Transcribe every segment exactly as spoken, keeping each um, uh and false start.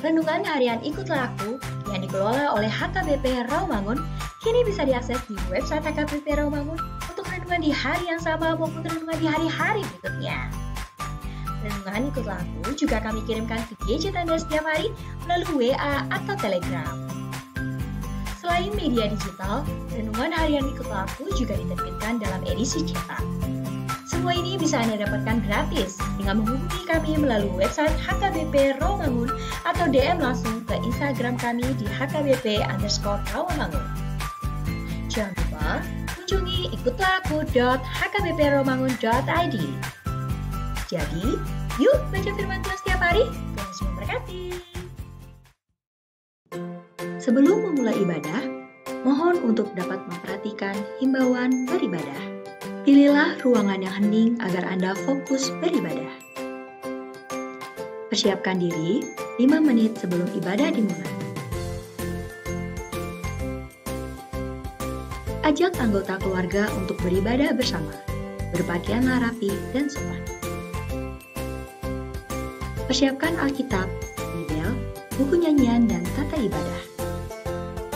Renungan harian Ikutlah Aku yang dikelola oleh H K B P Rawamangun kini bisa diakses di website H K B P Rawamangun untuk renungan di hari yang sama maupun renungan di hari-hari berikutnya. Renungan Ikutlah Aku juga kami kirimkan ke gadget Anda setiap hari melalui W A atau Telegram. Selain media digital, renungan harian Ikutlah Aku juga diterbitkan dalam edisi cetak. Semua ini bisa Anda dapatkan gratis dengan menghubungi kami melalui website H K B P Rawamangun atau D M langsung ke Instagram kami di H K B P underscore Rawamangun. Jangan lupa kunjungi ikutlah aku dot H K B P rawamangun dot I D. Jadi, yuk baca firman Tuhan setiap hari. Tuhan Yesus memberkati. Sebelum memulai ibadah, mohon untuk dapat memperhatikan himbauan beribadah. Pilihlah ruangan yang hening agar Anda fokus beribadah. Persiapkan diri lima menit sebelum ibadah dimulai. Ajak anggota keluarga untuk beribadah bersama. Berpakaianlah rapi dan sopan. Persiapkan Alkitab, Bibel, buku nyanyian, dan tata ibadah.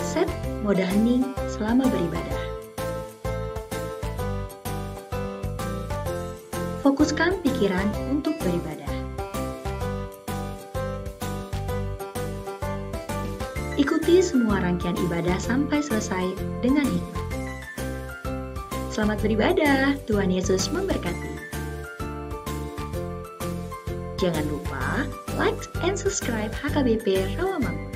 Set mode hening selama beribadah. Fokuskan pikiran untuk beribadah. Ikuti semua rangkaian ibadah sampai selesai dengan hikmat. Selamat beribadah, Tuhan Yesus memberkati. Jangan lupa like and subscribe H K B P Rawamangun.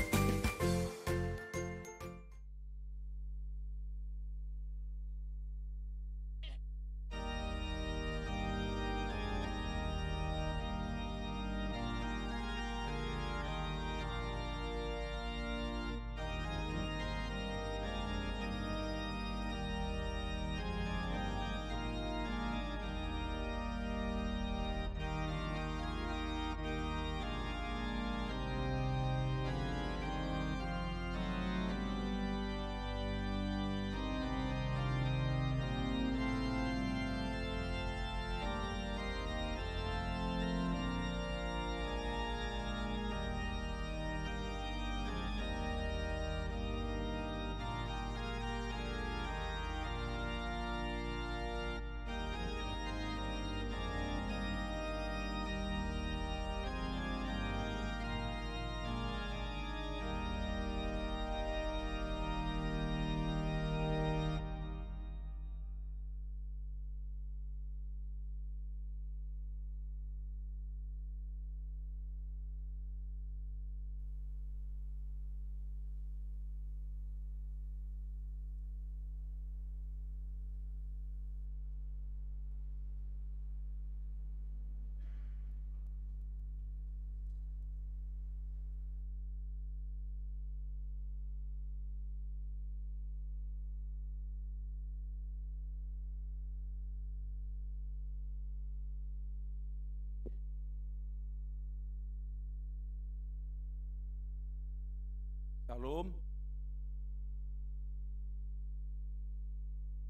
Syalom.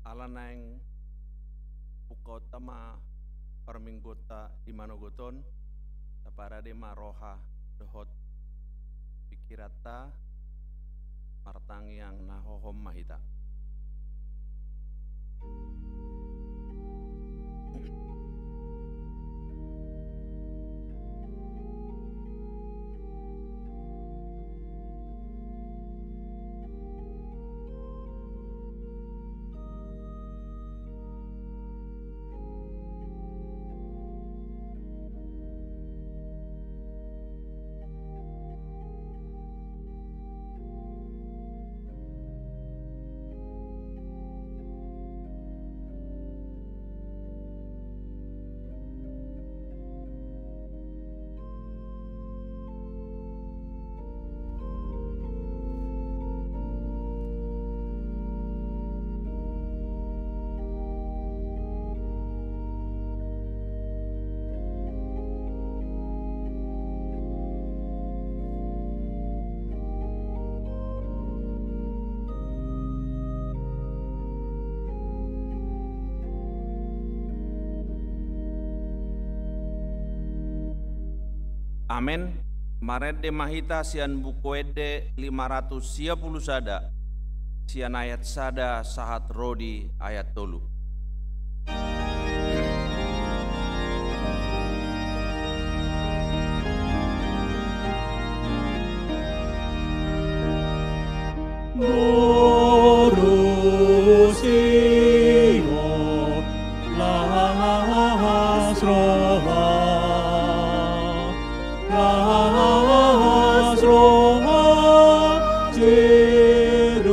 Ala naeng bukaonta ma parmingguonta di manogot on, taparade ma roha dohot pikiranta, martangiang na hohom ma hita. Amen. Marende ma hita sian Buku Ende lima ratus sia pulu sada, sian ayat sada sahat ro di ayat tolu. Boru Sion, las roha, las roha Jerusalem.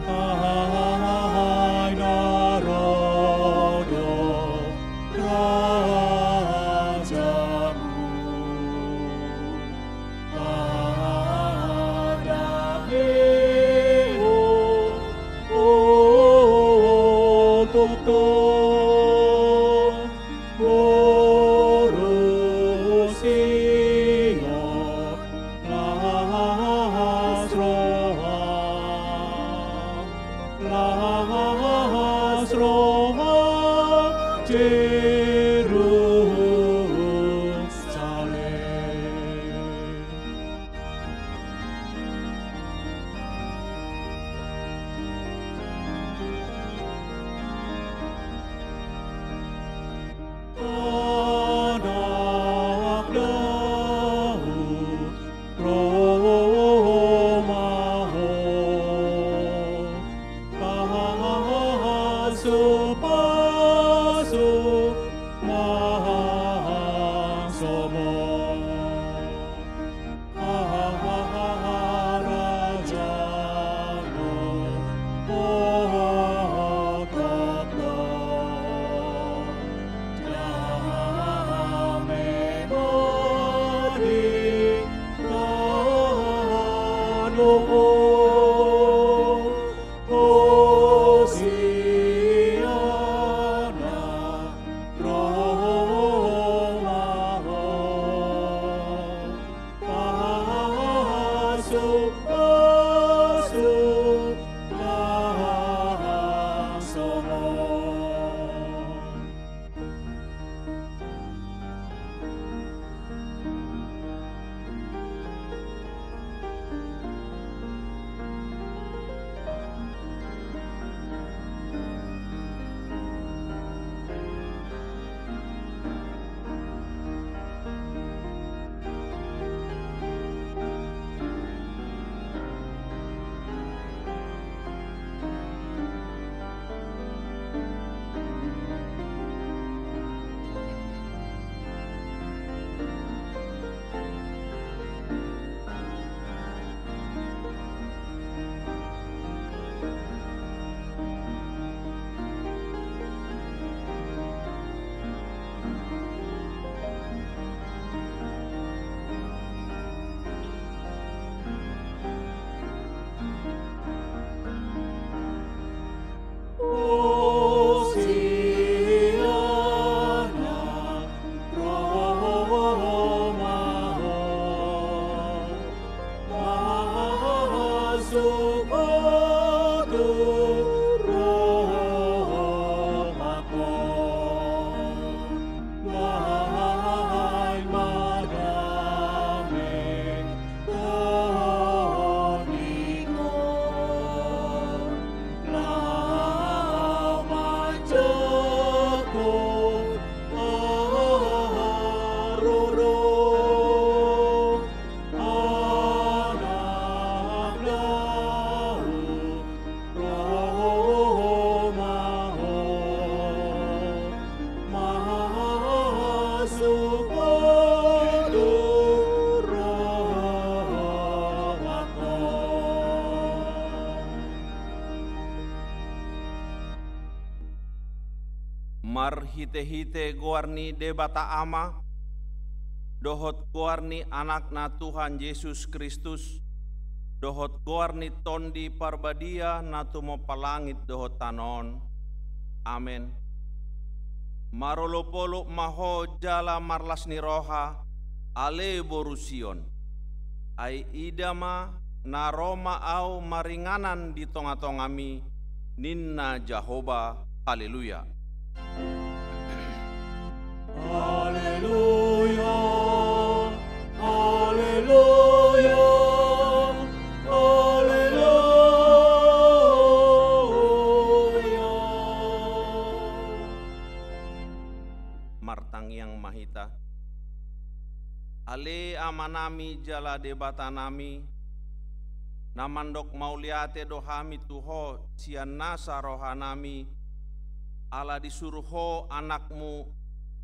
Ai na ro do rajamu. Pada heo, o, o, tongtong, boru Sion, las roha, las roha Jerusalem. Anak Daud, ro ma ho, pasupasu ma hasomo. Marhitehite goar ni Debata Ama, dohot goar ni Anakna Tuhan Jesus Kristus, dohot goar ni Tondi Parbadia na tumompa langit dohot tano on. Amen. Marolopolop ma ho jala marlas ni roha, ale boru Sion. Ai ida ma, na ro ma ahu maringanan di tongatongami, ninna Jahowa. Haleluya. Haleluya, haleluya, haleluya. Martangiang ma hita. Ale Amanami jala Debatanami, na mandok mauliate do hami tu Ho sian nasa rohanami, ala disuru Ho Anakmu,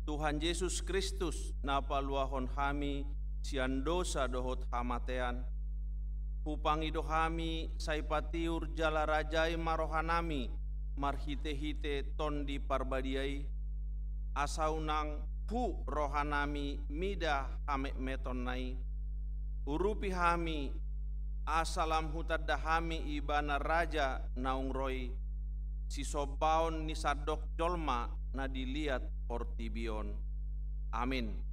Tuhan Jesus Kristus, na paluahon hami sian dosa dohot hamatean. Hupangido hami sai patiur jala rajai ma rohanami marhitehite Tondi Parbadia i, asa unang hu rohanami mida hametmetonna i. Urupi hami, asa lam hutanda hami Ibana Raja naung ro i, sisombaon ni sandok jolma na di liat portibi on. Amin.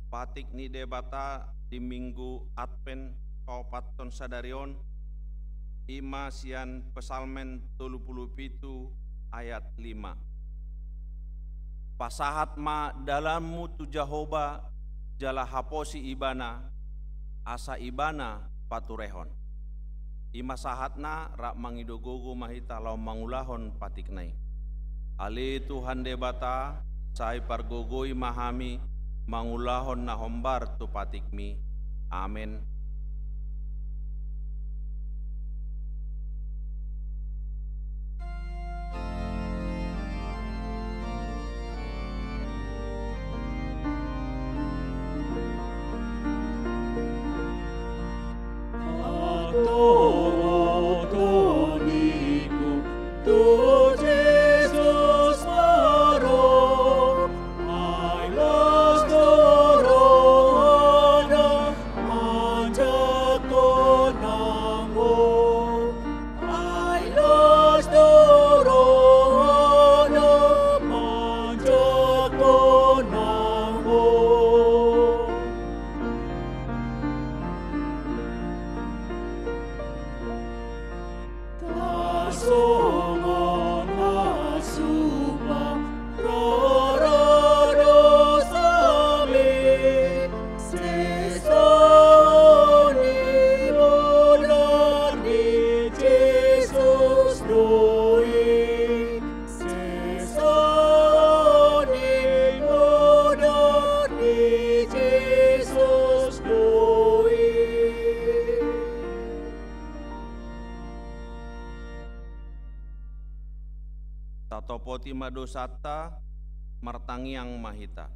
Patik ni Debata di Minggu Advent paopathon sadari on, i ma sian Psalmen tolu pulu pitu ayat lima. Pasahat ma dalanmu tu Jahowa, jala haposi Ibana, asa Ibana paturehon. I ma sahatna, rap mangido gogo ma hita laho mangulahon patikna i. Ale Tuhan Debata, sai pargogoi ma hami mangulahon na hombar tu patikmi. Amen. Tatopoti ma dosanta, martangiang ma hita.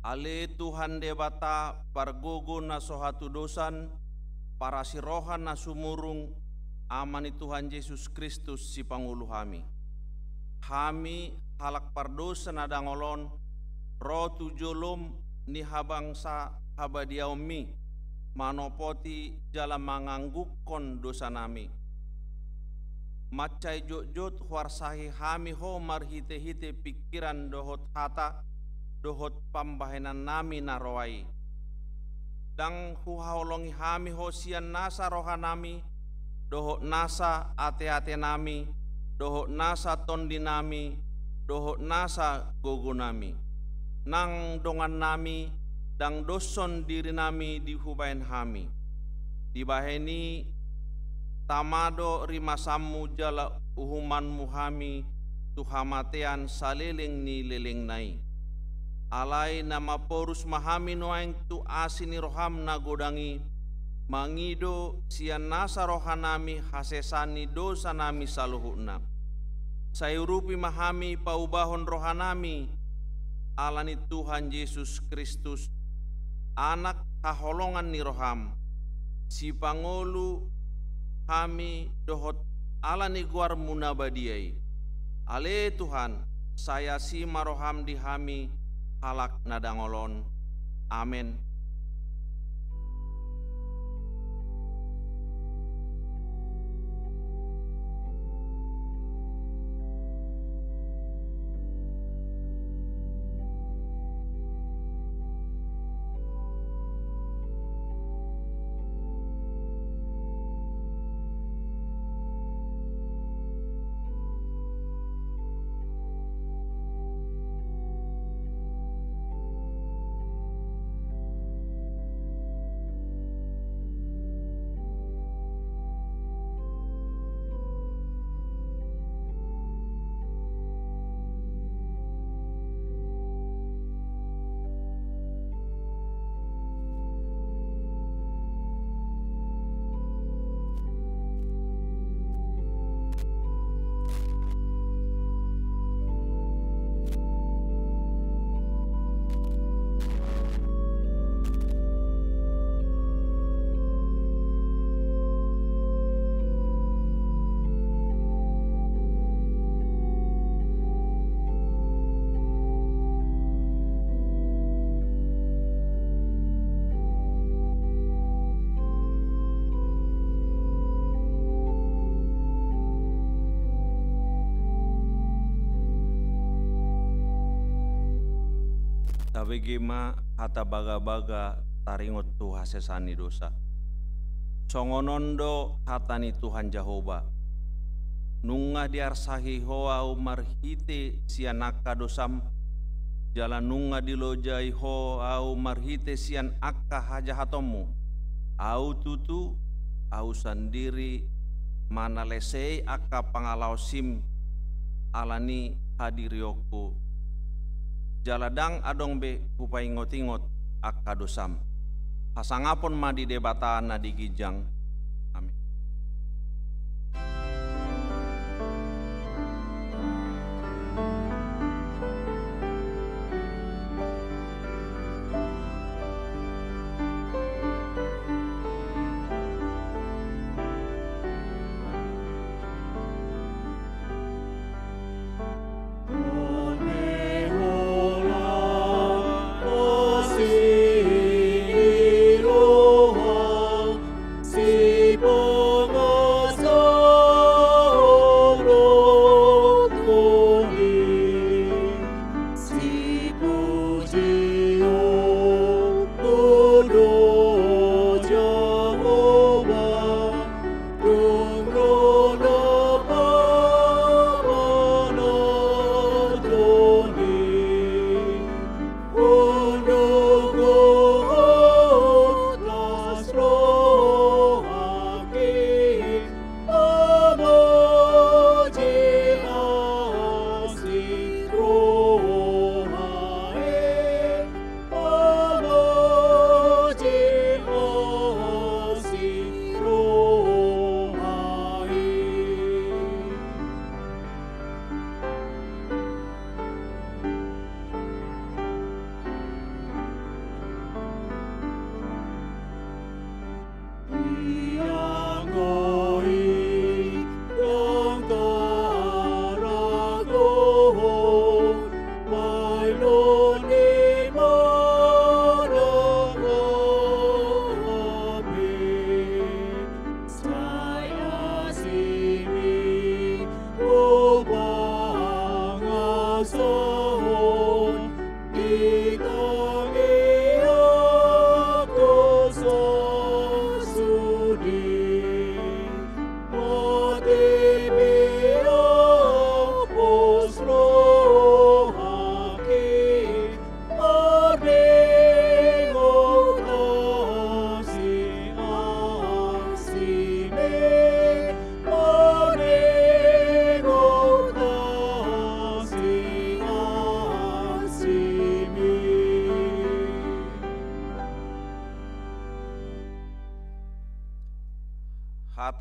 Ale Tuhan Debata, pargogo na so hatudosan, parasi roha na sumurung, Ama ni Tuhan Jesus Kristus, Sipangolu hami. Hami, halak pardosa na dangol on, ro tu jolom ni habangsa habadiaonmi, manopoti jala manganggukkon dosanami. Mansai jotjot huarsahi hami ho marhitehite pingkiran dohot hata, dohot pambahenannami na roa i. Ndang huhaholongi hami ho sian nasa rohanami, dohot nasa ateatenami, dohot nasa tondinami, dohot nasa gogonami. Nang dongannami, ndang doshon dirinami di hubahen hami. Dibahen i, tama do rimasanmu jala uhumanmu hami tu hamatean saleleng ni lelengna i. Alai na mamporus ma hami nuaeng tu asi ni roham na godang i, mangido sian nasa rohanami hasesaan ni dosanami saluhutna. Sai urupi ma hami paubahon rohanami, ala ni Tuhan Jesus Kristus, Anak haholongan ni roham, Sipangolu hami dohot ala ni goarmu na badia i. Ale Tuhan, sai asi ma roham di hami halak na dangol on. Amen. Tabege ma hata bagabaga taringot tu hasesaan ni dosa. Songon on do hata ni Tuhan Jahowa: Nunga diarsahi ho ahu marhite sian angka dosam, jala nunga dilojai ho ahu marhite sian angka hajahatonmu. Ahu tutu, ahu sandiri manalesei angka pangalaosim ala ni hadirionku, jala ndang adong be hupaingotingot angka dosam. Hasangapon ma di Debata na di ginjang. Amin.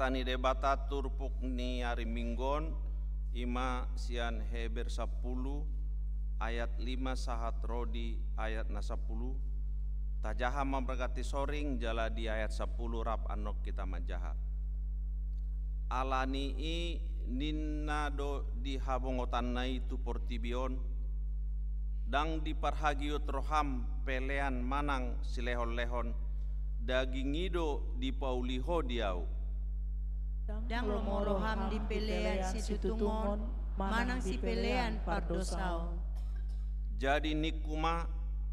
Hata ni Debata turpuk ni ari Minggu on, i ma sian Heber sampulu ayat lima sahat ro di ayat na sampulu. Tajaha ma marganti soring jala di ayat sampulu rap annon hita manjaha. Ala ni i ninna do di habongotanna i tu portibi on, ndang diparhagiot roham pelean manang silehonlehon, daging i do dipauli ho di ahu. Ndang lomo roham di pelean situtungon, manang sipelean pardosaon. Jadi ningku ma,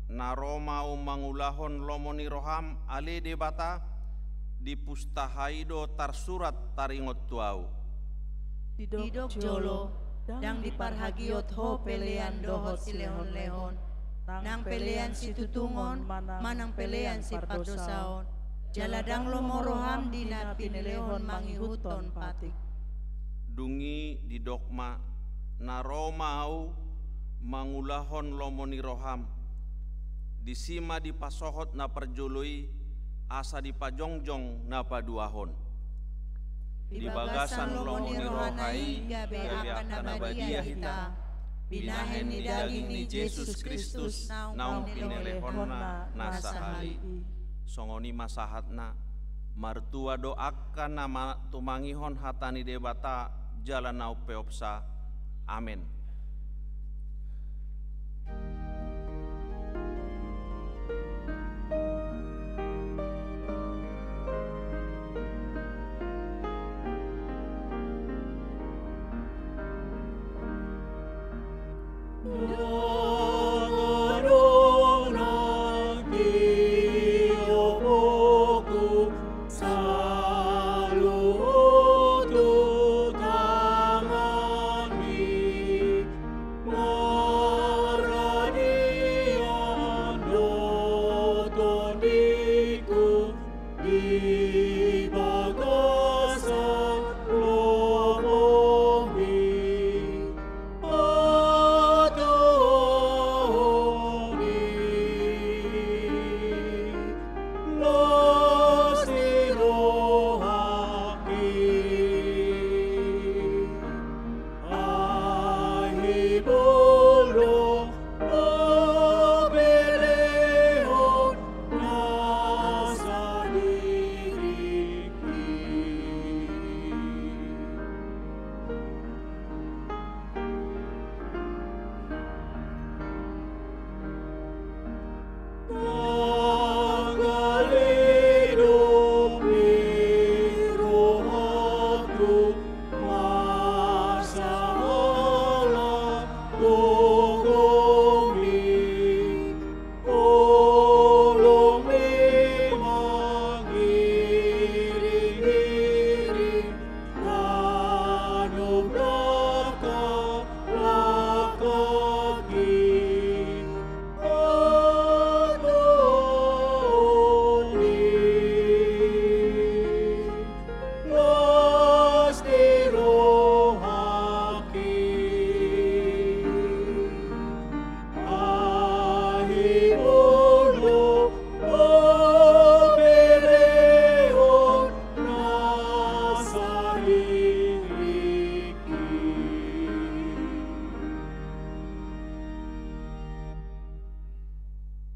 na ro ma ahu mangulahon lomo ni roham ale Debata, di pustaha i do tarsurat taringot tu ahu. Didok jolo, ndang diparhagiot ho pelean dohot silehonlehon, nang pelean situtungon, manang pelean sipardosaon, jala ndang lomo roham di na pinilehon mangihuthon patik. Dung i didok ma, na ro ma ahu mangulahon lomo ni roham, disi ma dipasohot na parjolo i, asa dipajongjong na paduahon. Di bagasan lomo ni roha i gabe angka na badia hita, binahen ni daging ni Jesus Kristus naung pinelehonna na sahali i. Songon i ma sahatna. Martua do angka na ma-, tumangihon hata ni Debata jala na umpeopsa. Amen.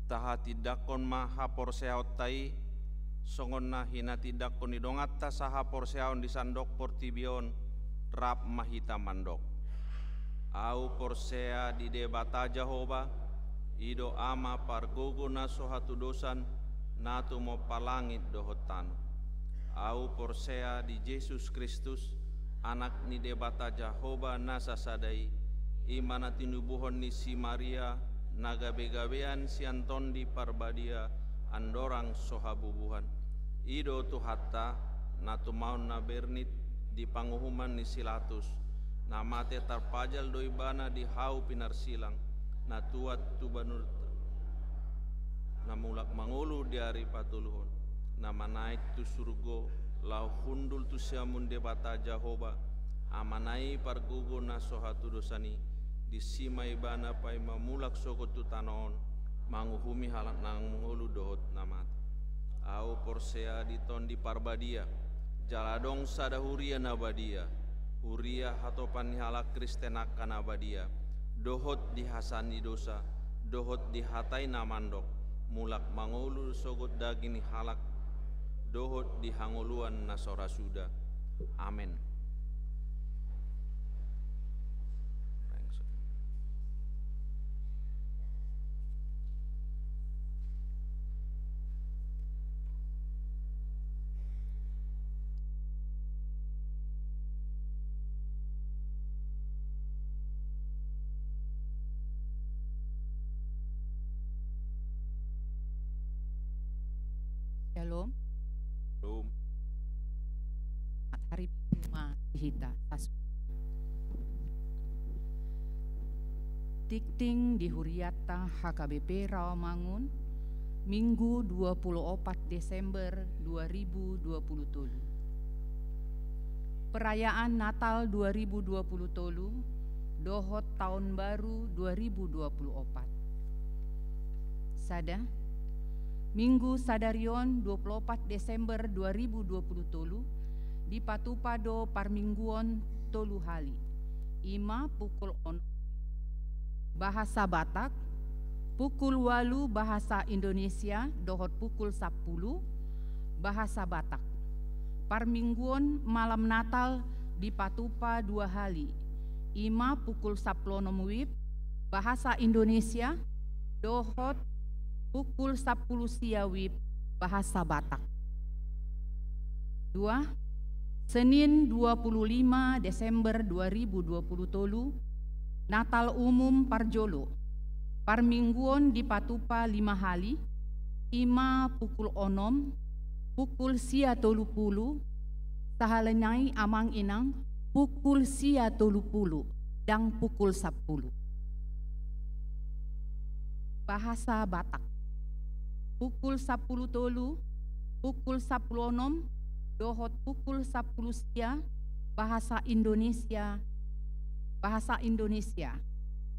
Tahatindangkon ma haporseaonta i, songon na hinatindangkon ni donganta sahaporseaon di sandok portibi on, rap ma hita mandok. Ahu porsea di Debata Jahowa, i do Ama pargogo na so hatudosan, na tumompa langit dohot tano. Ahu porsea di Jesus Kristus, Anak ni Debata Jahowa na sasada i, i ma na tinubuhon ni si Maria, na gabegabean sian Tondi Parbadia, andorang so habubuhan. I do Tuhanta, na tumaon na bernit di panguhuman ni si Latus, na mate tarpajal do Ibana di hau pinarsilang, na tuat tu banua, na mulak mangolu di ari patoluhon, na manaek tu surgo, laho hundul tu siamun Debata Jahowa, Amana i pargogo na so hatudosan i, disi ma Ibana paima mulak sogot tu tano on, manguhumi halak na mangolu dohot na mate. Ahu porsea di Tondi Parbadia, Jala adong sada huria na badia, huria hatopan ni halak Kristen angka na badia, dohot di hasaan ni dosa, dohot di hata i na mandok, mulak mangolu sogot daging ni halak, dohot di hangoluan na so ra suda. Amen. Shalom. Shalom. Selamat hari Minggu ma di hita sasuhut. Tingting di hurianta H K B P Rawamangun, Minggu dua puluh opat Desember dua ribu dua puluh tolu. Perayaan Natal dua ribu dua puluh tolu dohot Taon Baru dua ribu dua puluh opat. Sada, Minggu sadari on dua puluh opat Desember dua ribu dua puluh tolu, dipatupa do parmingguon tolu hali. I ma pukul onom bahasa Batak, pukul ualu bahasa Indonesia dohot pukul sampulu bahasa Batak. Parmingguon malam Natal dipatupa dua hali, i ma pukul sampulu onom wib bahasa Indonesia dohot pukul sampulu sia wib bahasa Batak. Dua, Senin dua puluh lima Desember dua ribu dua puluh tolu, Natal umum parjolo. Parmingguon dipatupa lima hali, i ma pukul onom, pukul sia tolu pulu, sahalai nai amang inang, pukul sia tolu pulu, ndang pukul sampulu. Bahasa Batak. Pukul sampulu tolu, pukul sampulu onom, dohot pukul sampulu sia, bahasa Indonesia, bahasa Indonesia.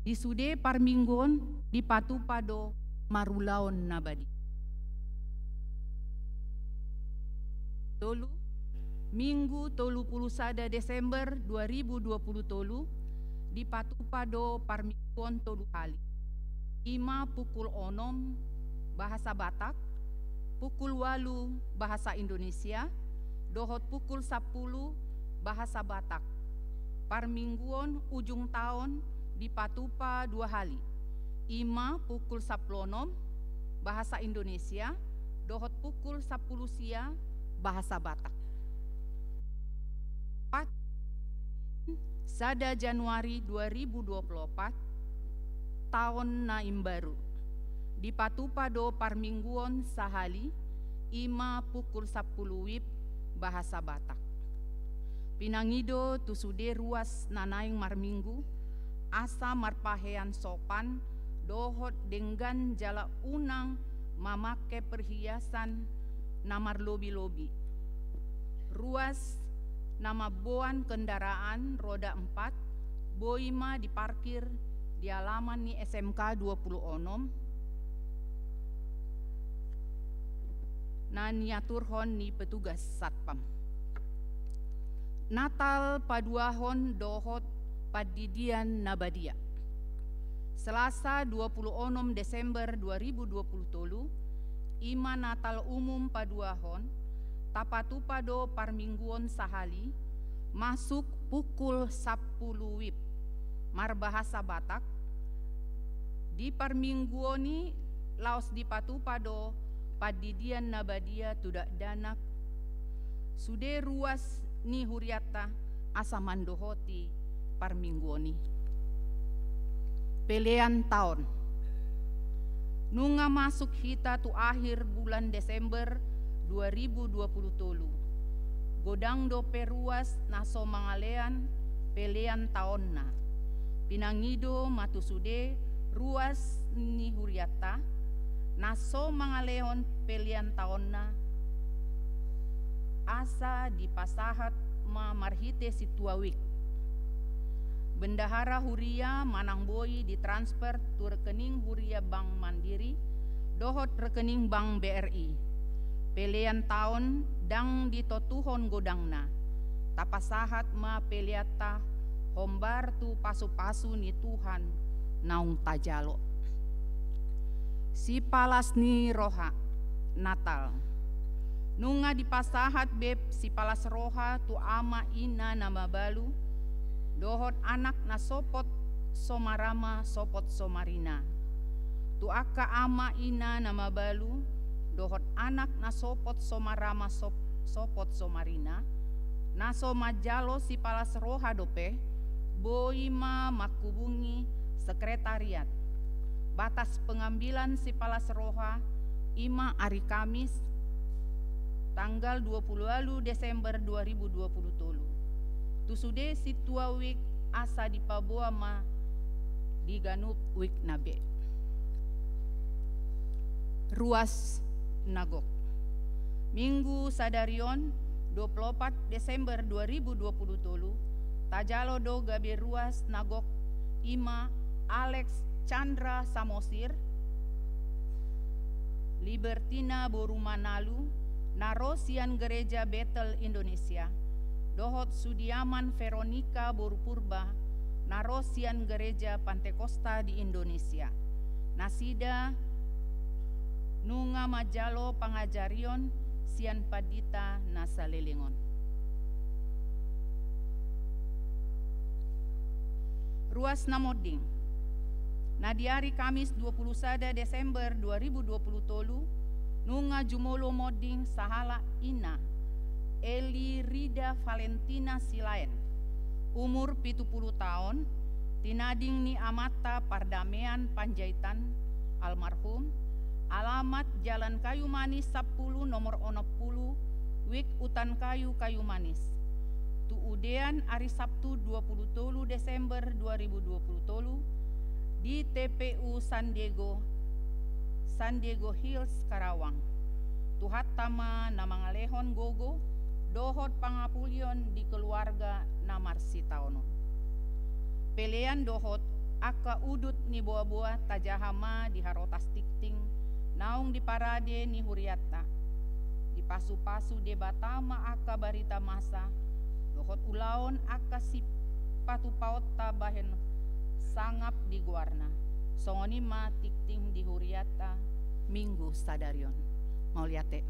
Di sude parmingguon dipatupa do marulaon na badia. Tolu, Minggu tolu puluh sada Desember dua ribu dua puluh tolu, dipatupa do parmingguon tolu hali. I ma pukul onom bahasa Batak, pukul ualu bahasa Indonesia, dohot pukul sampulu bahasa Batak. Parmingguon ujung taon dipatupa dua hali. I ma pukul sampulu onom bahasa Indonesia, dohot pukul sampulu sia bahasa Batak. Opat, Sada Januari dua ribu dua puluh opat, taon na imbaru. Dipatupa do parmingguon sahali, i ma pukul sampulu wib bahasa Batak. Pinangido tu sude ruas na naeng marminggu, asa marpahean sopan dohot denggan jala unang mamangke perhiasan na marlobi-lobi. Ruas na mamboan kendaraan roda empat boi ma diparkir di alaman ni S M K dua puluh onom na niaturhon ni petugas satpam. Natal paduahon dohot pandidian na badia. Selasa dua puluh onom Desember dua ribu dua puluh tolu, i ma Natal umum paduahon, tapatupa do parmingguon sahali, masuk pukul sampulu wib. Marbahasa Batak, di parmingguon i laos dipatupa do pandidian na badia tu dakdanak sude ruas ni hurianta asa mandohoti parmingguon i. Pelean taon. Nunga masuk hita tu akhir bulan Desember dua ribu dua puluh tolu. Godang dope ruas na so mangalean pelean taonna. Pinangido ma tu sude ruas ni hurianta na so mangalehon pelean taonna, asa dipasahat ma marhite sintua wik. Bendahara huria manang boi ditransfer tu rekening huria Bank Mandiri dohot rekening Bank B R I. Pelean taon ndang ditotuhon godangna. Tapasahat ma peleanta hombar tu pasupasu ni Tuhan naung tajalo. Sipalas ni roha, Natal. Nunga dipasahat be sipalas roha tu ama ina na mabalu, dohot anak na sopot so marama sopot so marina. Tu angka ama ina na mabalu, dohot anak na sopot so marama sop-, sopot so marina, na so manjalo sipalas roha dope, boi ma manghubungi sekretariat. Batas pengambilan sipalas roha, i ma ari Kamis, tanggal dua puluh walu Desember dua ribu dua puluh tolu. Tu sude sintua wijk asa dipaboa ma di ganup wijk na be. Ruas na gok. Minggu sadari on, dua puluh opat Desember dua ribu dua puluh tolu, tajalo do gabe ruas na gok, i ma Alex Chandra Samosir, Libertina boru Manalu, na ro sian Gereja Betel Indonesia, dohot Sudiaman Veronica boru Purba, na ro sian Gereja Pantekosta di Indonesia. Nasida nunga manjalo pangajarion sian pandita na saleleng on. Ruas na monding. Na di ari Kamis dua puluh sada Desember dua ribu dua puluh tolu, nunga jumolo monding sahalak ina, Eli Rida Valentina Silaen, umur pitu puluh taon, tinading ni amanta Pardamean Panjaitan, almarhum, alamat Jalan Kayu Manis sampulu nomor onom pulu, Wijk Utan Kayu, Kayu Manis. Tu udean ari Sabtu dua puluh tolu Desember dua ribu dua puluh tolu di T P U San Diego, San Diego Hills, Karawang. Tuhanta ma na mangalehon gogo dohot pangapulion di keluarga na marsitaonon. Pelean dohot angka udut ni boaboa tajaha ma di harotas tingting naung diparade ni hurianta. Dipasupasu Debata ma angka barita masa dohot ulaon angka sipatupaonta bahen sangap di goarna. Songon i ma tingting di hurianta Minggu sadari on. Mauliate.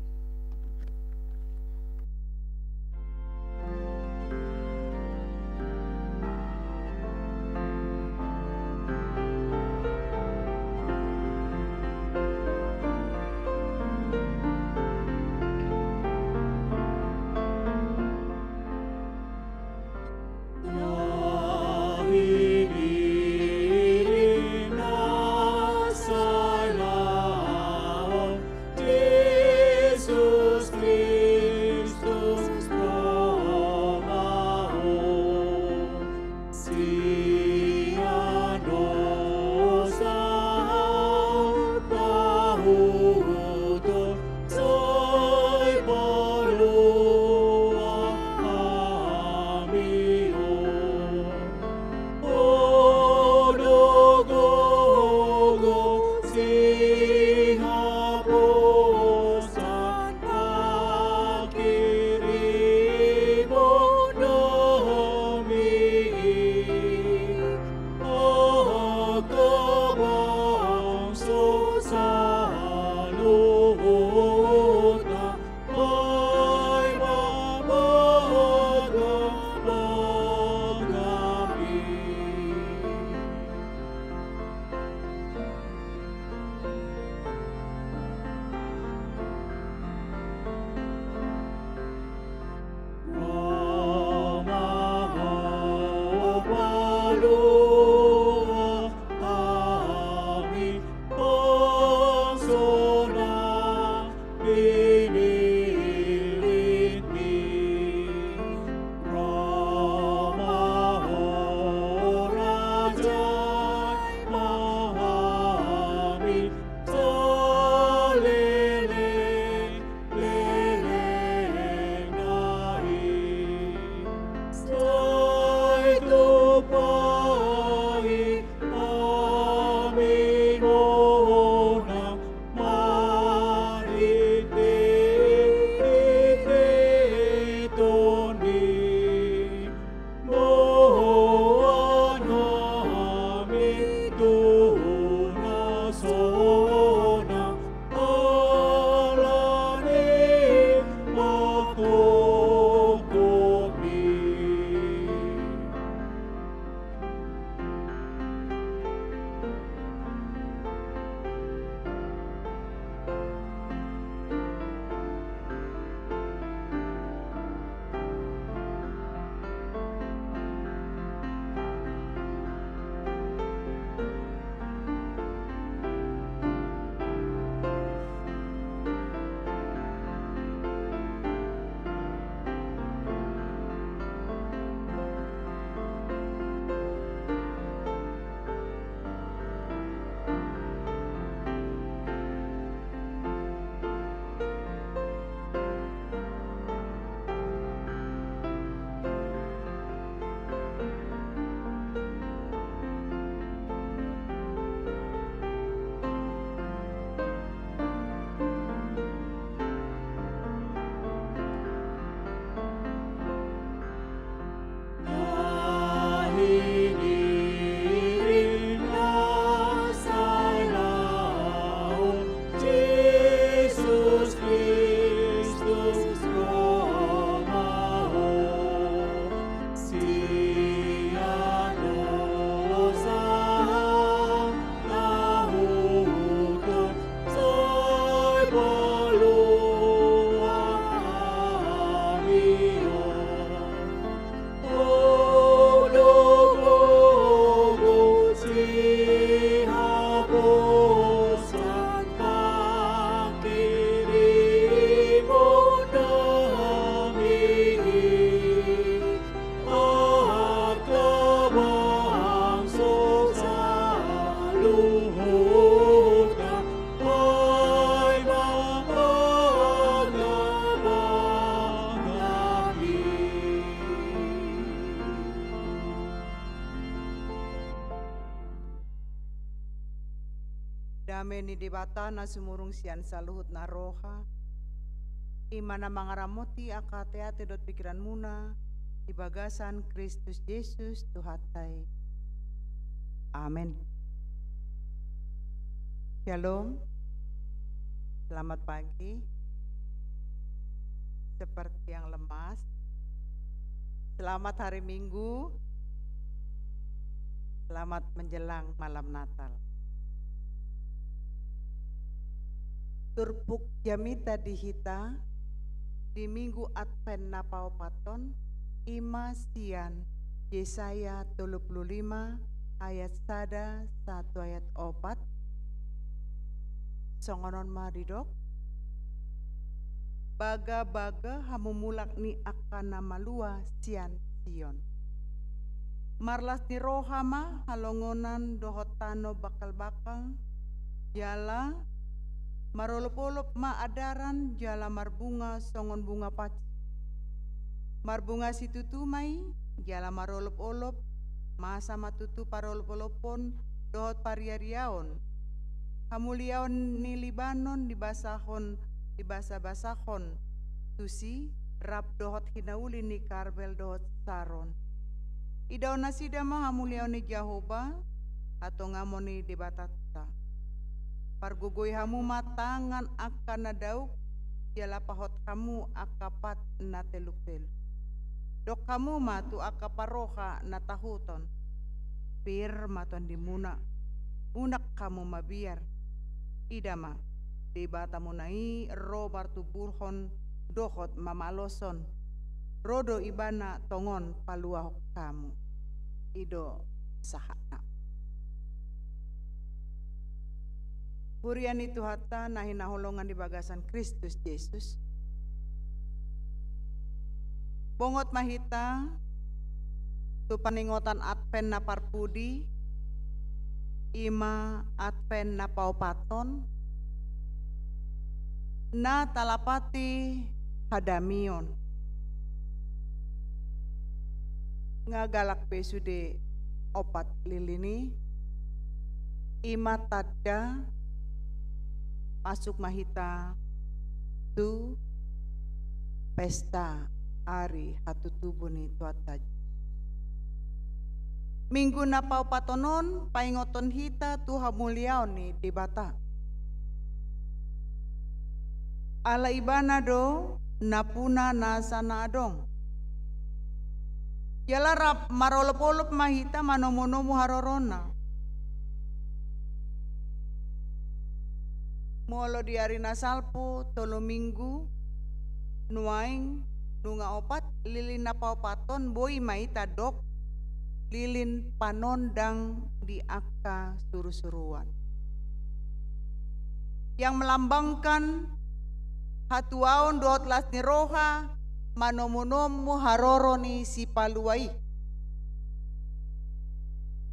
Dame ni Debata na sumurung sian saluhut na roha, i ma na mangaramoti angka ateate dohot pingkiranmuna di bagasan Kristus Jesus Tuhanta i. Amen. Shalom. Selamat pagi. Seperti yang lemas, selamat hari Minggu. Selamat menjelang malam Natal. Turpuk jamita di hita di Minggu Advent na paopathon i ma sian Yesaya tolu pulu lima ayat sada sahat tu ayat opat. Songon on ma didok: Bagabaga hamumulak ni angka na malua sian Sion. Marlas ni roha ma halongonan dohot tano bangkalbangkal, jala marolopolop ma adaran jala marbunga songon bunga pacu. Marbunga situtu ma i, jala marolopolop, masa ma tutu parolopolopon dohot pariariaon. Hamuliaon ni Libanon dibasahon, dibasabasahon tusi, rap dohot hinauli ni Karmel dohot Saron. Idaon nasida ma hamuliaon ni Jahowa, hatongamon ni Debatanta. Pargogoi hamu ma tangan angka na dauk, jala pahot hamu angka pat na telukteluk. Dok hamu ma tu angka parroha na tahuton: Pir ma tondimuna, unang hamu mabiar. Ida ma, Debatamuna i ro martuburhon dohot mamaloshon. Ro do Ibana tongon paluahon hamu. I do sahatna. Huria ni Tuhanta na hinaholongan di bagasan Kristus Jesus. Bongot ma hita tu paningotan Advent na parpudi, i ma Advent na paopathon, na talapati hadamion. Nga galak be sude opat lilin i, i ma tanda masuk ma hita tu pesta ari hatutubu ni Tuhanta Jesus. Minggu na paopathon on paingothon hita tu hamuliaon ni Debata. Ala Ibana do nampuna nasa na adong. Jala rap marolopolop ma hita manomunomu harorona. Molo di ari na salpu, tolu minggu, nuaeng, nunga opat, lilin na paopathon, boi ma i tadok lilin panondang di angka surusuruan. Yang melambangkan hatuaon dohot las ni roha manomunomu haroro ni Sipalua i.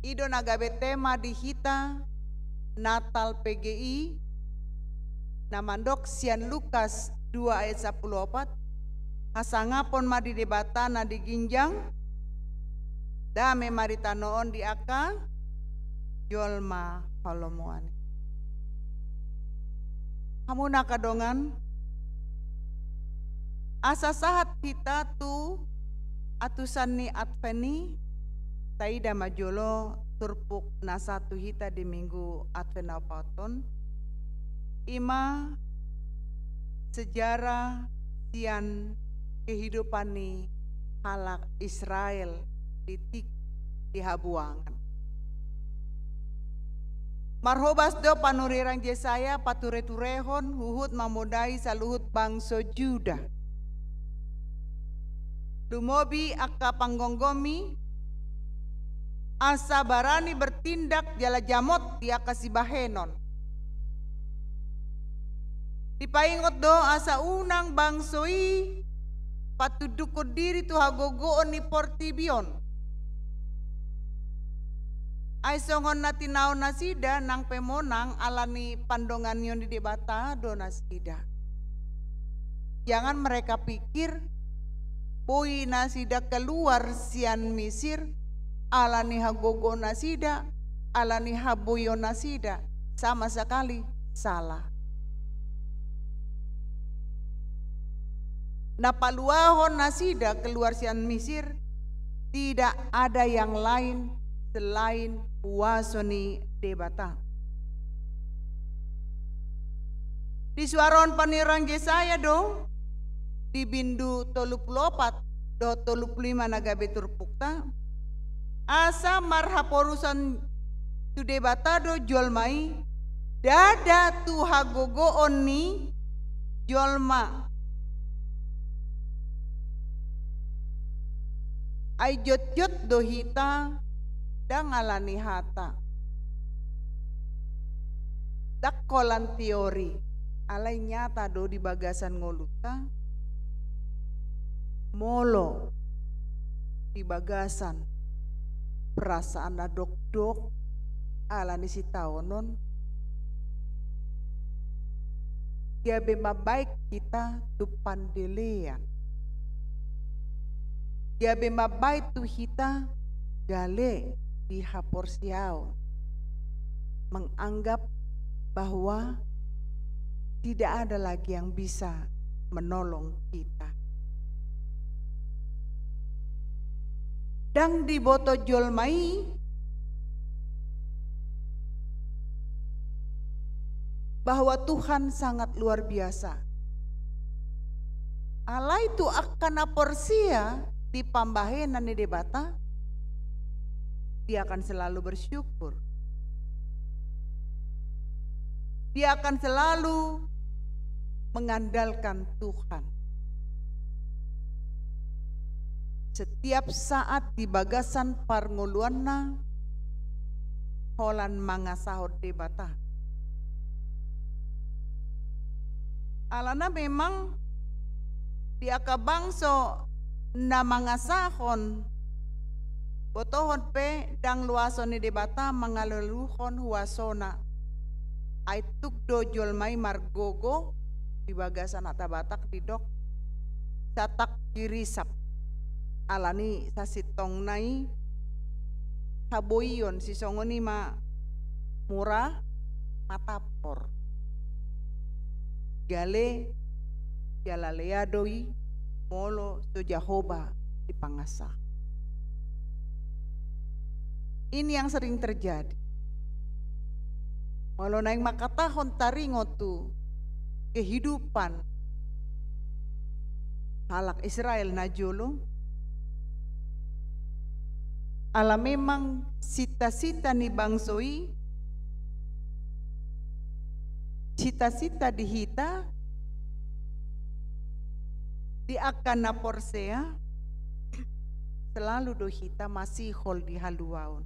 I do na gabe tema di hita Natal P G I, na mandok sian Lukas dua ayat sampulu opat: Hasangapon ma di Debata na di ginjang, dame ma di tano on di angka jolma halomoan i. Hamu na angka dongan, asa sahat hita tu antusan ni Advent i, taida ma jolo turpuk na sahat tu hita di Minggu Advent na paopathon, i ma sejarah sian kehidupan ni halak Israel di tingki di habuangan. Marhobas do panurirang Jesaya patureturehon huhut mamodai saluhut bangso Juda. Lumobi angka panggomgomi, asa barani bertindak jala jamot di angka sibahenon. Dipaingot do asa unang bangso i patundukkon diri tu hagogoon ni portibi on. Ai songon na tinaon nasida nang pe monang ala ni pandonganion ni Debata do nasida. Jangan mereka pikir boi nasida keluar sian Misir ala ni hagogoon nasida, ala ni haboion nasida, sama sekali salah. Na paluahon nasida keluar sian Misir, tidak ada yang lain selain huaso ni Debata. Disuarahon panurirang Jesaya do, di bindu tolu pulu opat dohot tolu pulu lima na gabe turpukta, asa marhaporusan tu Debata do jolma i, ndada tu hagogoon ni jolma. Ai jotjot do hita, ndang ala ni hata. Ndang holan teori, alai nyata do di bagasan ngolunta. Molo di bagasan perasaan na dokdok ala ni sitaonon, gabe mambahen hita tu pandelean. Gabe mambahen tu hita gale di haporseaon, menganggap bahwa tidak ada lagi yang bisa menolong kita. Ndang diboto jolma i bahwa Tuhan sangat luar biasa. Alai tu angka na porsea di pambahenan ni Debata, dia akan selalu bersyukur. Dia akan selalu mengandalkan Tuhan. Setiap saat di bagasan parngoluanna, holan mangasahon Debata. Alana memang di angka bangso na mangasahon, botohon pe ndang luason ni Debata mangalualuhon huasona. Ai tuk do jolma i margogo, di bagasan hata Batak didok satak girisap. Ala ni sasintongna i haboion, sisongon i ma mura matampor. Gale jala lea do i molo so Jahowa dipangasa. Ini yang sering terjadi. Molo naeng mangkatahon taringot tu kehidupan halak Israel na jolo, ala memang sita-sita ni bangso i, sita-sita di hita, di angka na porsea, selalu do hita masihol di haluaon.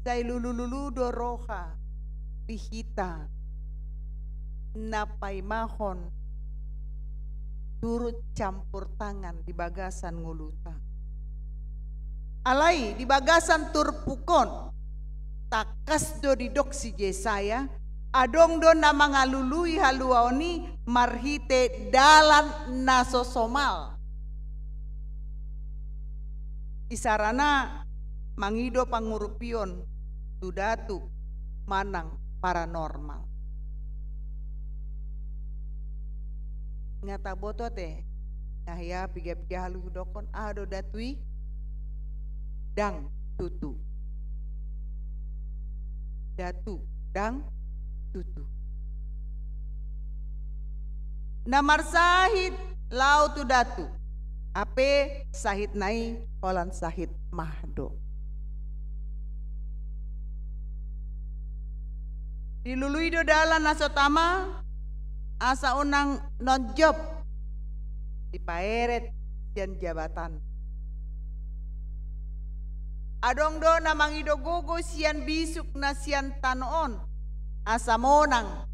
Sai lulu-lulu do roha di hita na paimahon turut campur tangan di bagasan ngoluta. Alai di bagasan turpuk on, tangkas do didok si Jesaya, adong do na mangalului haluaon i marhite dalan na so somal. Isarana mangido pangurupion tu datu manang paranormal. Nga taboto ate, nga hea piga-piga halu hudokkon, aha do datu i? Ndang tutu. Datu ndang tutu. Na marsahit laho tu datu, hape sahitna i holan sahit mah do. Dilului do dalan na so tama, asa unang nonjop dipaeret sian jabatan. Adong do na mangido gogo sian bisuk na sian tano on, asa monang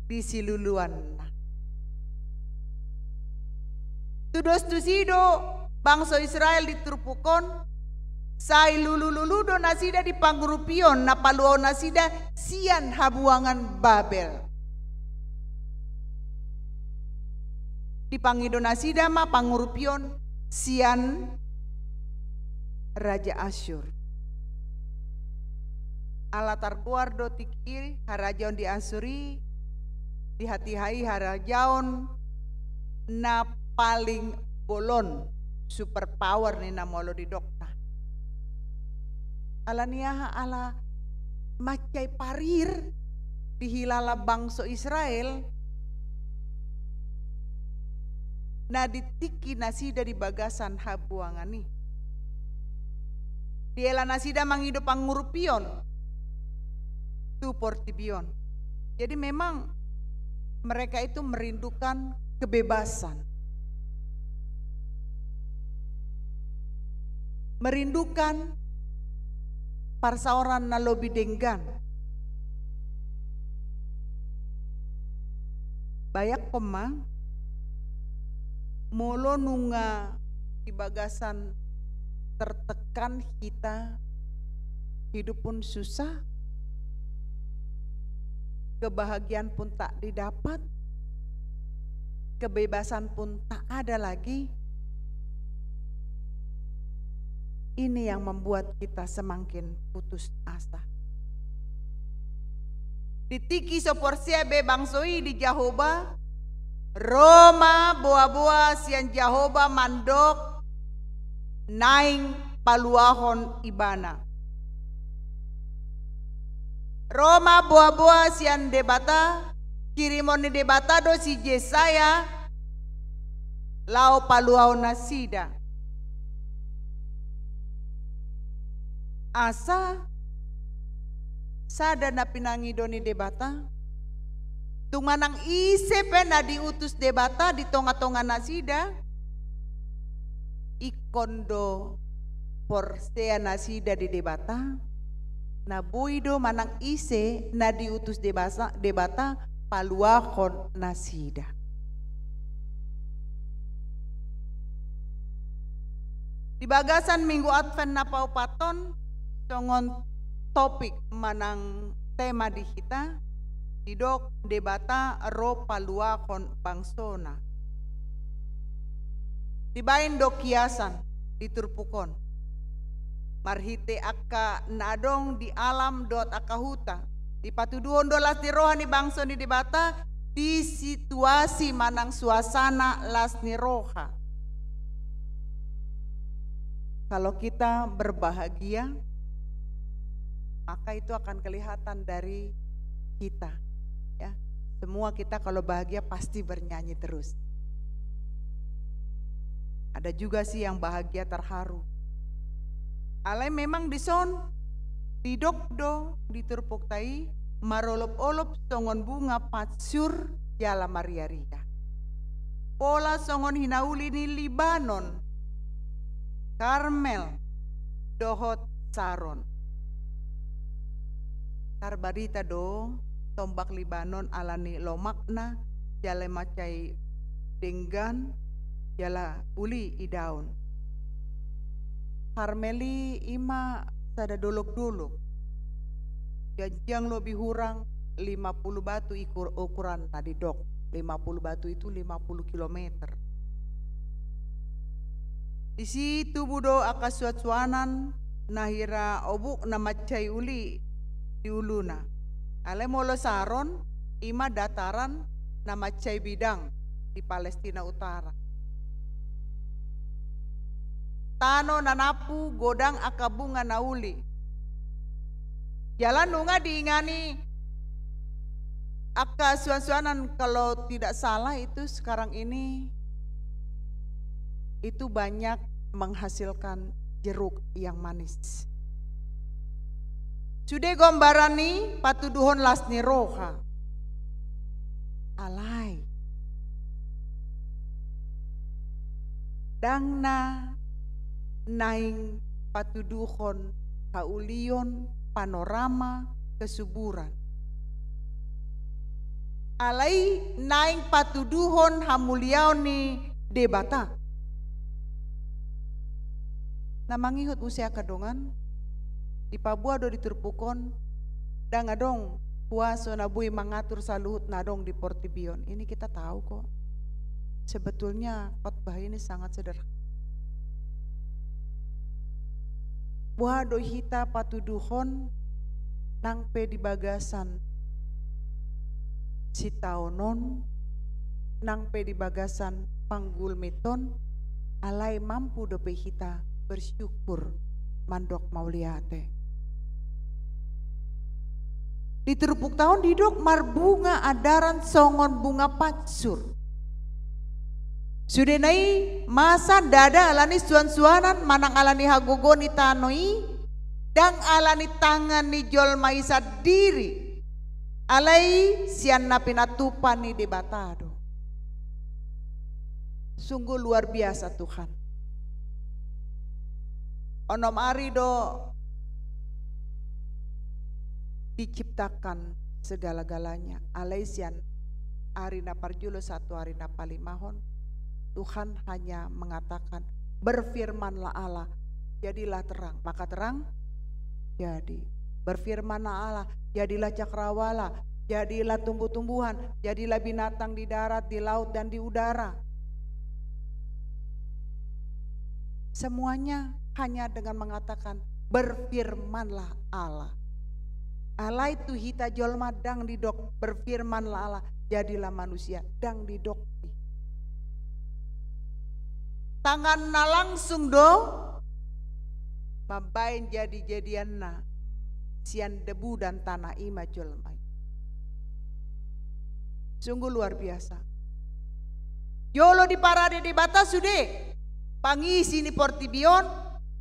di siluluanna. Tudos tusi do bangso Israel di turpuk on, sai lulu-lulu do nasida di pangurupion na paluahon nasida sian habuangan Babel. Dipangido nasida ma pangurupion sian raja Asyur. Ala targoar do tingki i harajaon di Asur i, di hatiha i harajaon na paling bolon, super power ninna molo didokna. Ala ni aha? Ala mansai parir dihilala bangso Israel na di tingki nasida di bagasan habuangan i. Diela nasida mangido pangurupion tu portibi on. Jadi memang mereka itu merindukan kebebasan. Merindukan parsaoran na lobi denggan. Bayangkon ma, molo nunga di bagasan tertekan hita, hidup pun susah, kebahagiaan pun tak didapat, kebebasan pun tak ada lagi. Ini yang membuat kita semakin putus asa. Di tingki so porsea be bangso i di Jahowa, ro ma boaboa sian Jahowa mandok naeng paluahon ibana. Ro ma boaboa sian Debata, kirimon ni Debata do si Jesaya laho paluahon nasida. Asa sada na pinangido ni Debata, tung manang ise pe na diutus Debata di tongatonga nasida, ingkon do porsea nasida di Debata, na boi do manang ise na diutus Debata, Debata paluahon nasida. Di bagasan Minggu Advent na paopathon, songon topik manang tema di hita, didok Debata ro paluahon bangsona. Dibaen do kiasan di turpuk on marhite angka na adong di alam dohot angka huta. Dipatuduhon do las ni roha ni bangso ni Debata di situasi manang suasana las ni roha. Kalau kita berbahagia, maka itu akan kelihatan dari kita. Ya, semua kita kalau bahagia pasti bernyanyi terus. Ada juga sih yang bahagia terharu. Alai memang dison didok do di turpukta i marolopolop songon bunga pansur jala marriaria. Pola songon hinauli ni Libanon, Karmel, dohot Saron. Tarbarita do tombak Libanon ala ni lomakna, jala mansai denggan, jala uli idaon. Karmel i ima sada dolokdolok. Ganjang lobi hurang lima puluh batu ikur-, ukuranna didok. Lima puluh batu itu lima puluh kilometer. Disi tubu do angka suansuanan na hira obuk na mansai uli di uluna. Alai molo Saron, ima dataran na mansai bidang di Palestina Utara. Tano na nampu godang angka bunga na uli. Jala nunga diingani angka suansuanan, kalau tidak salah itu sekarang ini itu banyak menghasilkan jeruk yang manis. Sude gombaran ni patuduhon las ni roha. Alai ndang na naeng patuduhon haulion, panorama, kesuburan. Alai naeng patuduhon hamuliaon ni Debata. Na mangihut muse angka dongan, dipaboa do di turpuk on, ndang adong kuaso na boi mangatur saluhut na adong di portibi on. Ini kita tahu kok. Sebetulnya khotbah ini sangat sederhana. Boha do hita patuduhon nang pe di bagasan sitaonon, nang pe di bagasan panggulmiton, alai mampu dope hita bersyukur mandok mauliate. Di turpukta on didok marbunga andaran songon bunga pansur. Sudena i masa ndada ala ni suansuanan manang ala ni hagogoon ni tano i, ndang ala ni tangan ni jolma i sandiri, alai sian na pinatupa ni Debata do. Sungguh luar biasa Tuhan. Onom ari do diciptakan segala-galanya. Alai sian ari na parjolo sahat tu ari na palimahon, Tuhan hanya mengatakan, "Berfirmanlah Allah, jadilah terang." Maka terang jadi. Berfirmanlah Allah, "Jadilah cakrawala, jadilah tumbuh-tumbuhan, jadilah binatang di darat, di laut, dan di udara." Semuanya hanya dengan mengatakan, "Berfirmanlah Allah." Alai tu hita jolma ndang didok, "Berfirmanlah Allah, jadilah manusia." Ndang didok. Tanganna langsung do mambaen jadi-jadianna sian debu dan tanah, i ma jolma i. Sungguh luar biasa. Jolo diparade Debata sude pangisi ni portibi on,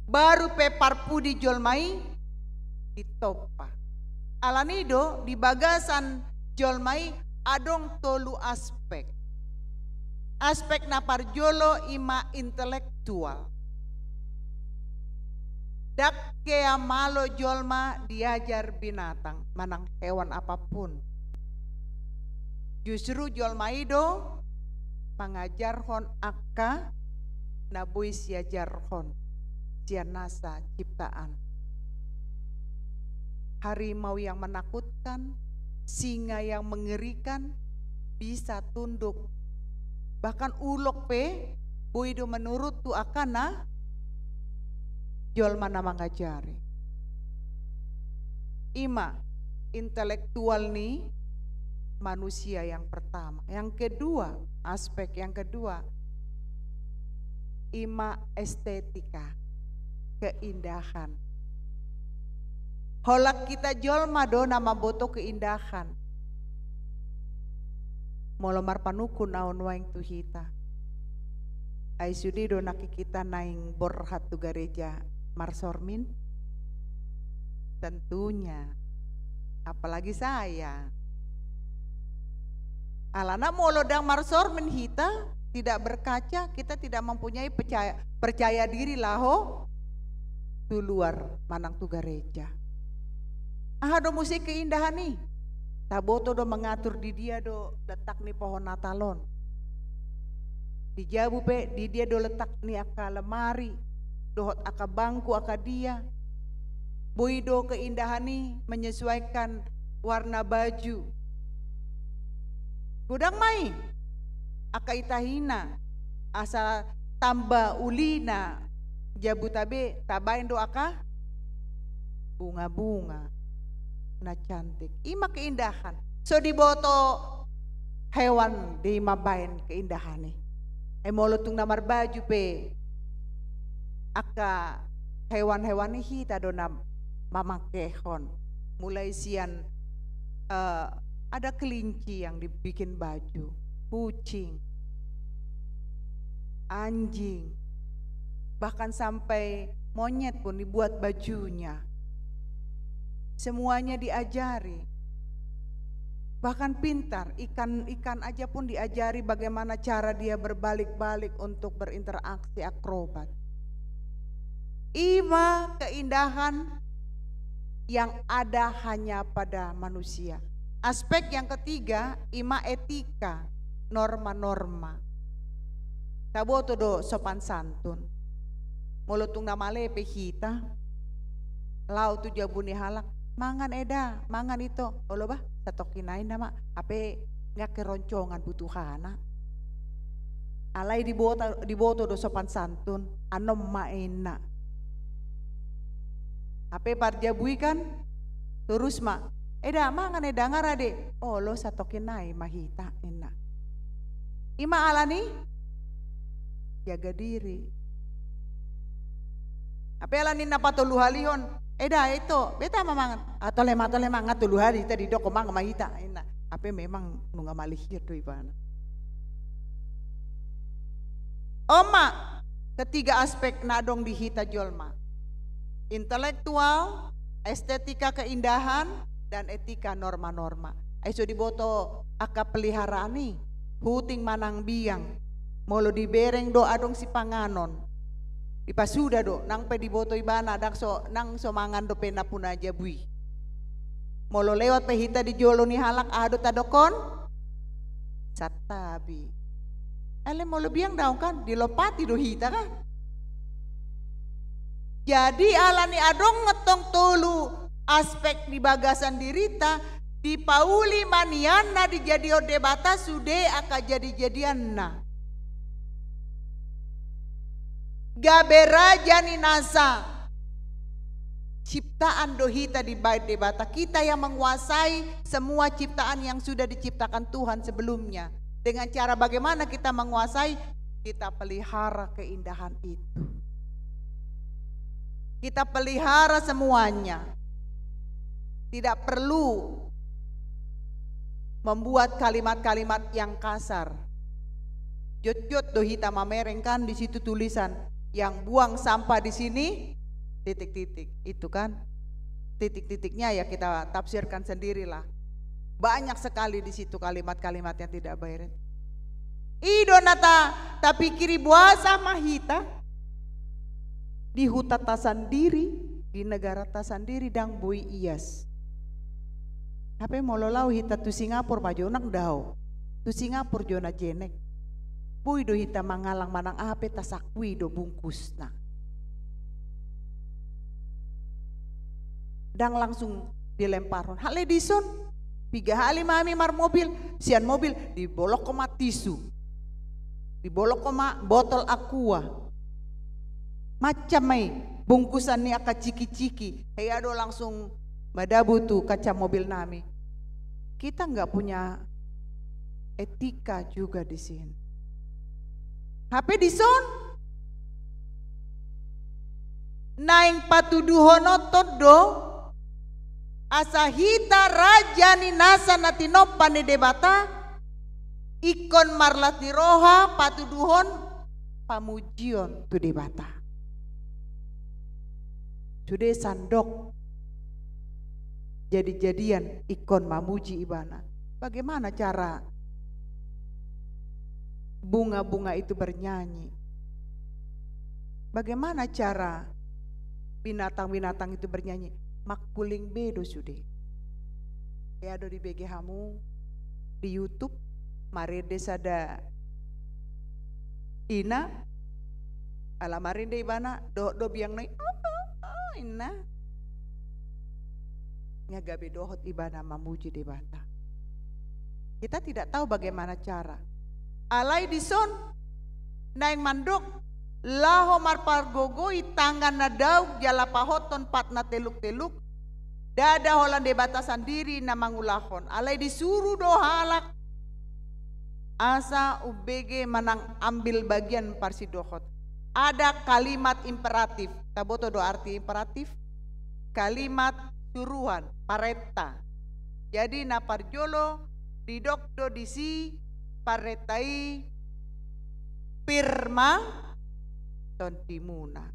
baru pe parpudi jolma i ditompa. Ala ni do di bagasan jolma i adong tolu aspek. Aspek na parjolo i ma intelektual. Ndang hea malo jolma diajar binatang manang hewan apapun. Justru jolma i do mangajarhon angka na boi siajarhon sian nasa ciptaan. Harimau yang menakutkan, singa yang mengerikan, bisa tunduk. Bahkan ulok pe boi do menurut tu angka na jolma na mangajari. I ma intelektual ni manusia yang pertama. Yang kedua, aspek yang kedua, i ma estetika, keindahan. Holan hita jolma do na mamboto keindahan. Molo marpanungkun ahu nuaeng tu hita, ai sude do nangkin hita naeng borhat tu gareja marsormin? Tentunya. Apalagi saya. Alana molo ndang marsormin hita, tidak berkaca, kita tidak mempunyai percaya, percaya diri laho tu luar manang tu gareja. Aha do muse keindahan i? Taboto do mangatur di dia do letak ni pohon Natal on. Di jabu pe di dia do letak ni angka lemari dohot angka bangku angka dia. Boi do keindahan i menyesuaikan warna baju. Godang ma i angka itahina asa tamba ulina jabuta be tabaen do angka bunga-bunga na cantik. I ma keindahan. So diboto hewan do i mambaen keindahan i. Ai molo tung na marbaju pe angka hewan-hewan i hita do na mamangkehon. Mulai sian, eh, ada kelinci yang dibikin baju, kucing, anjing, bahkan sampai monyet pun dibuat bajunya. Semuanya diajari. Bahkan pintar, ikan, ikan aja pun diajari bagaimana cara dia berbalik-balik untuk berinteraksi akrobat. I ma keindahan yang ada hanya pada manusia. Aspek yang ketiga, i ma etika, norma-norma. Taboto do sopan santun. Molo tung na male pe hita, laho tu jabu ni halak, "Mangan eda, mangan ito." Olo bah, satongkin nai nama, hape nga keroncongan butuhana. Alai diboto, diboto do sopan santun, anom ma inna. Hape parjabu i kan, Torus ma, "Eda, mangan eda, nga rade." "Olo, satoki nai ma hita," ninna. Ima alani jaga diri. Hape alani na patoluhalihon, "Eda, ito, beta ma mangan." "Ah, tole ma, tole ma, nga tolu hali hita didok mangan ma hita," ninna. Hape memang nunga malihir do ibana. On ma ketiga aspek na adong di hita jolma. Intelektual, estetika keindahan, dan etika norma-norma. Ai so diboto angka peliharaan i, huting manang biang. Molo dibereng do adong sipanganon, dipasuda do, nang pe diboto ibana, ndang so, nang so mangan dope nampuna jabu i. Molo lewat pe hita di jolo ni halak, aha do tadokkon? Santabi. Alai molo biang daong kan, dilompati do hita kan? Jadi alani adong tong tolu aspek di bagasan dirinta, dipauli ma nian na dijadihon Debata sude angka jadi-jadianna. Gabe raja ni nasa. Ciptaan do hita dibahen Debata. Kita yang menguasai semua ciptaan yang sudah diciptakan Tuhan sebelumnya. Dengan cara bagaimana kita menguasai? Kita pelihara keindahan itu. Kita pelihara semuanya. Tidak perlu membuat kalimat-kalimat yang kasar. Jotjot do hita mamereng kan di situ tulisan, "Yang buang sampah di sini, titik-titik." Itu kan. Titik-titiknya ya kita tafsirkan sendirilah. Banyak sekali di situ kalimat-kalimat yang tidak baik. I do na ta-, tapikiri, boasa ma hita di hutanta sandiri, di negaranta sandiri ndang boi ias. Hape molo laho hita tu Singapura, pajonang dao. Tu Singapura jo na jenek. Boi do hita mangalang manang aha pe tasakui do bungkusna. Ndang langsung dilemparhon. Alai dison, piga hali ma hami marmobil, sian mobil, dibolongkon ma tisu. Dibolongkon ma botol aqua. Macam ma i bungkusan ni angka ciki-ciki. Hea do langsung madabu tu kaca mobil nami. Kita nggak punya etika juga di sini. Hape dison, naeng patuduhononton do, asa hita raja ni nasa na tinompa ni Debata, ingkon marlas ni roha patuduhon pamujion tu Debata. Sude sandok jadi-jadian ingkon mamuji ibana. Bagaimana cara bunga-bunga itu bernyanyi? Bagaimana cara binatang-binatang itu bernyanyi? Mangkuling be do sude. Ia do dibege hamu di YouTube, marende sada ina, ala marende ibana, dohot do biangna i, "Oh, oh, oh," ninna. Nga gabe dohot ibana mamuji Debata. Kita tidak tahu bagaimana cara. Alai dison, naeng mandok, laho marpargogoi tangan na dauk jala pahothon pat na teluk-teluk, ndada holan Debata sandiri na mangulahon. Alai disuru do halak asa umbege manang ambil bagian parsidohot. Ada kalimat imperatif. Taboto do arti imperatif? Kalimat suruan, parenta. Jadi na parjolo didok do disi parenta i, pir ma tondimuna.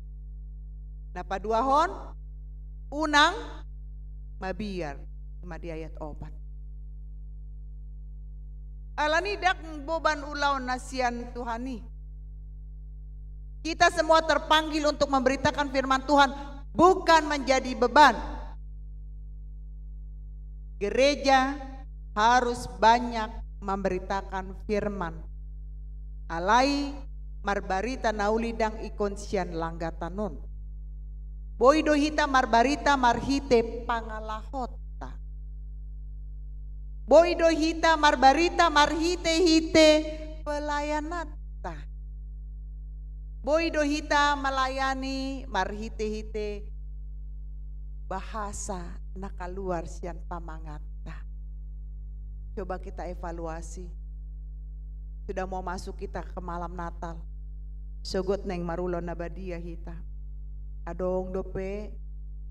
Na paduahon, unang mabiar. Ima di ayat opat. Alani ndang boban ulaon na sian Tuhan i. Kita semua terpanggil untuk memberitakan firman Tuhan, bukan menjadi beban. Gereja harus banyak memberitakan firman. Alai marbarita na uli ndang ingkon sian langgatan on. Boi do hita marbarita marhite pangalahonta. Boi do hita marbarita marhite-hite pelayananta. Boi do hita melayani marhite-hite bahasa na kaluar sian pamangatta. Coba kita evaluasi. Sudah mau masuk kita ke malam Natal. Sogot naeng marulaon na badia hita. Adong dope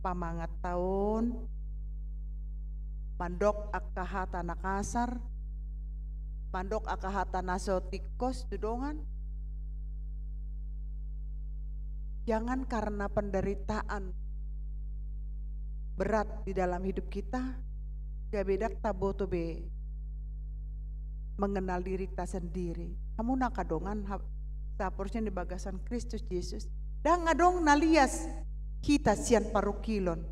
pamangatta on mandok angka hata na kasar, mandok angka hata na so tingkos tu dongan. Jangan karena penderitaan berat di dalam hidup kita, gabe ndang taboto be mengenal dirita sendiri. Hamu angka dongan ha-, saporseaon di bagasan Kristus Jesus, ndang adong na lias hita sian parungkilon.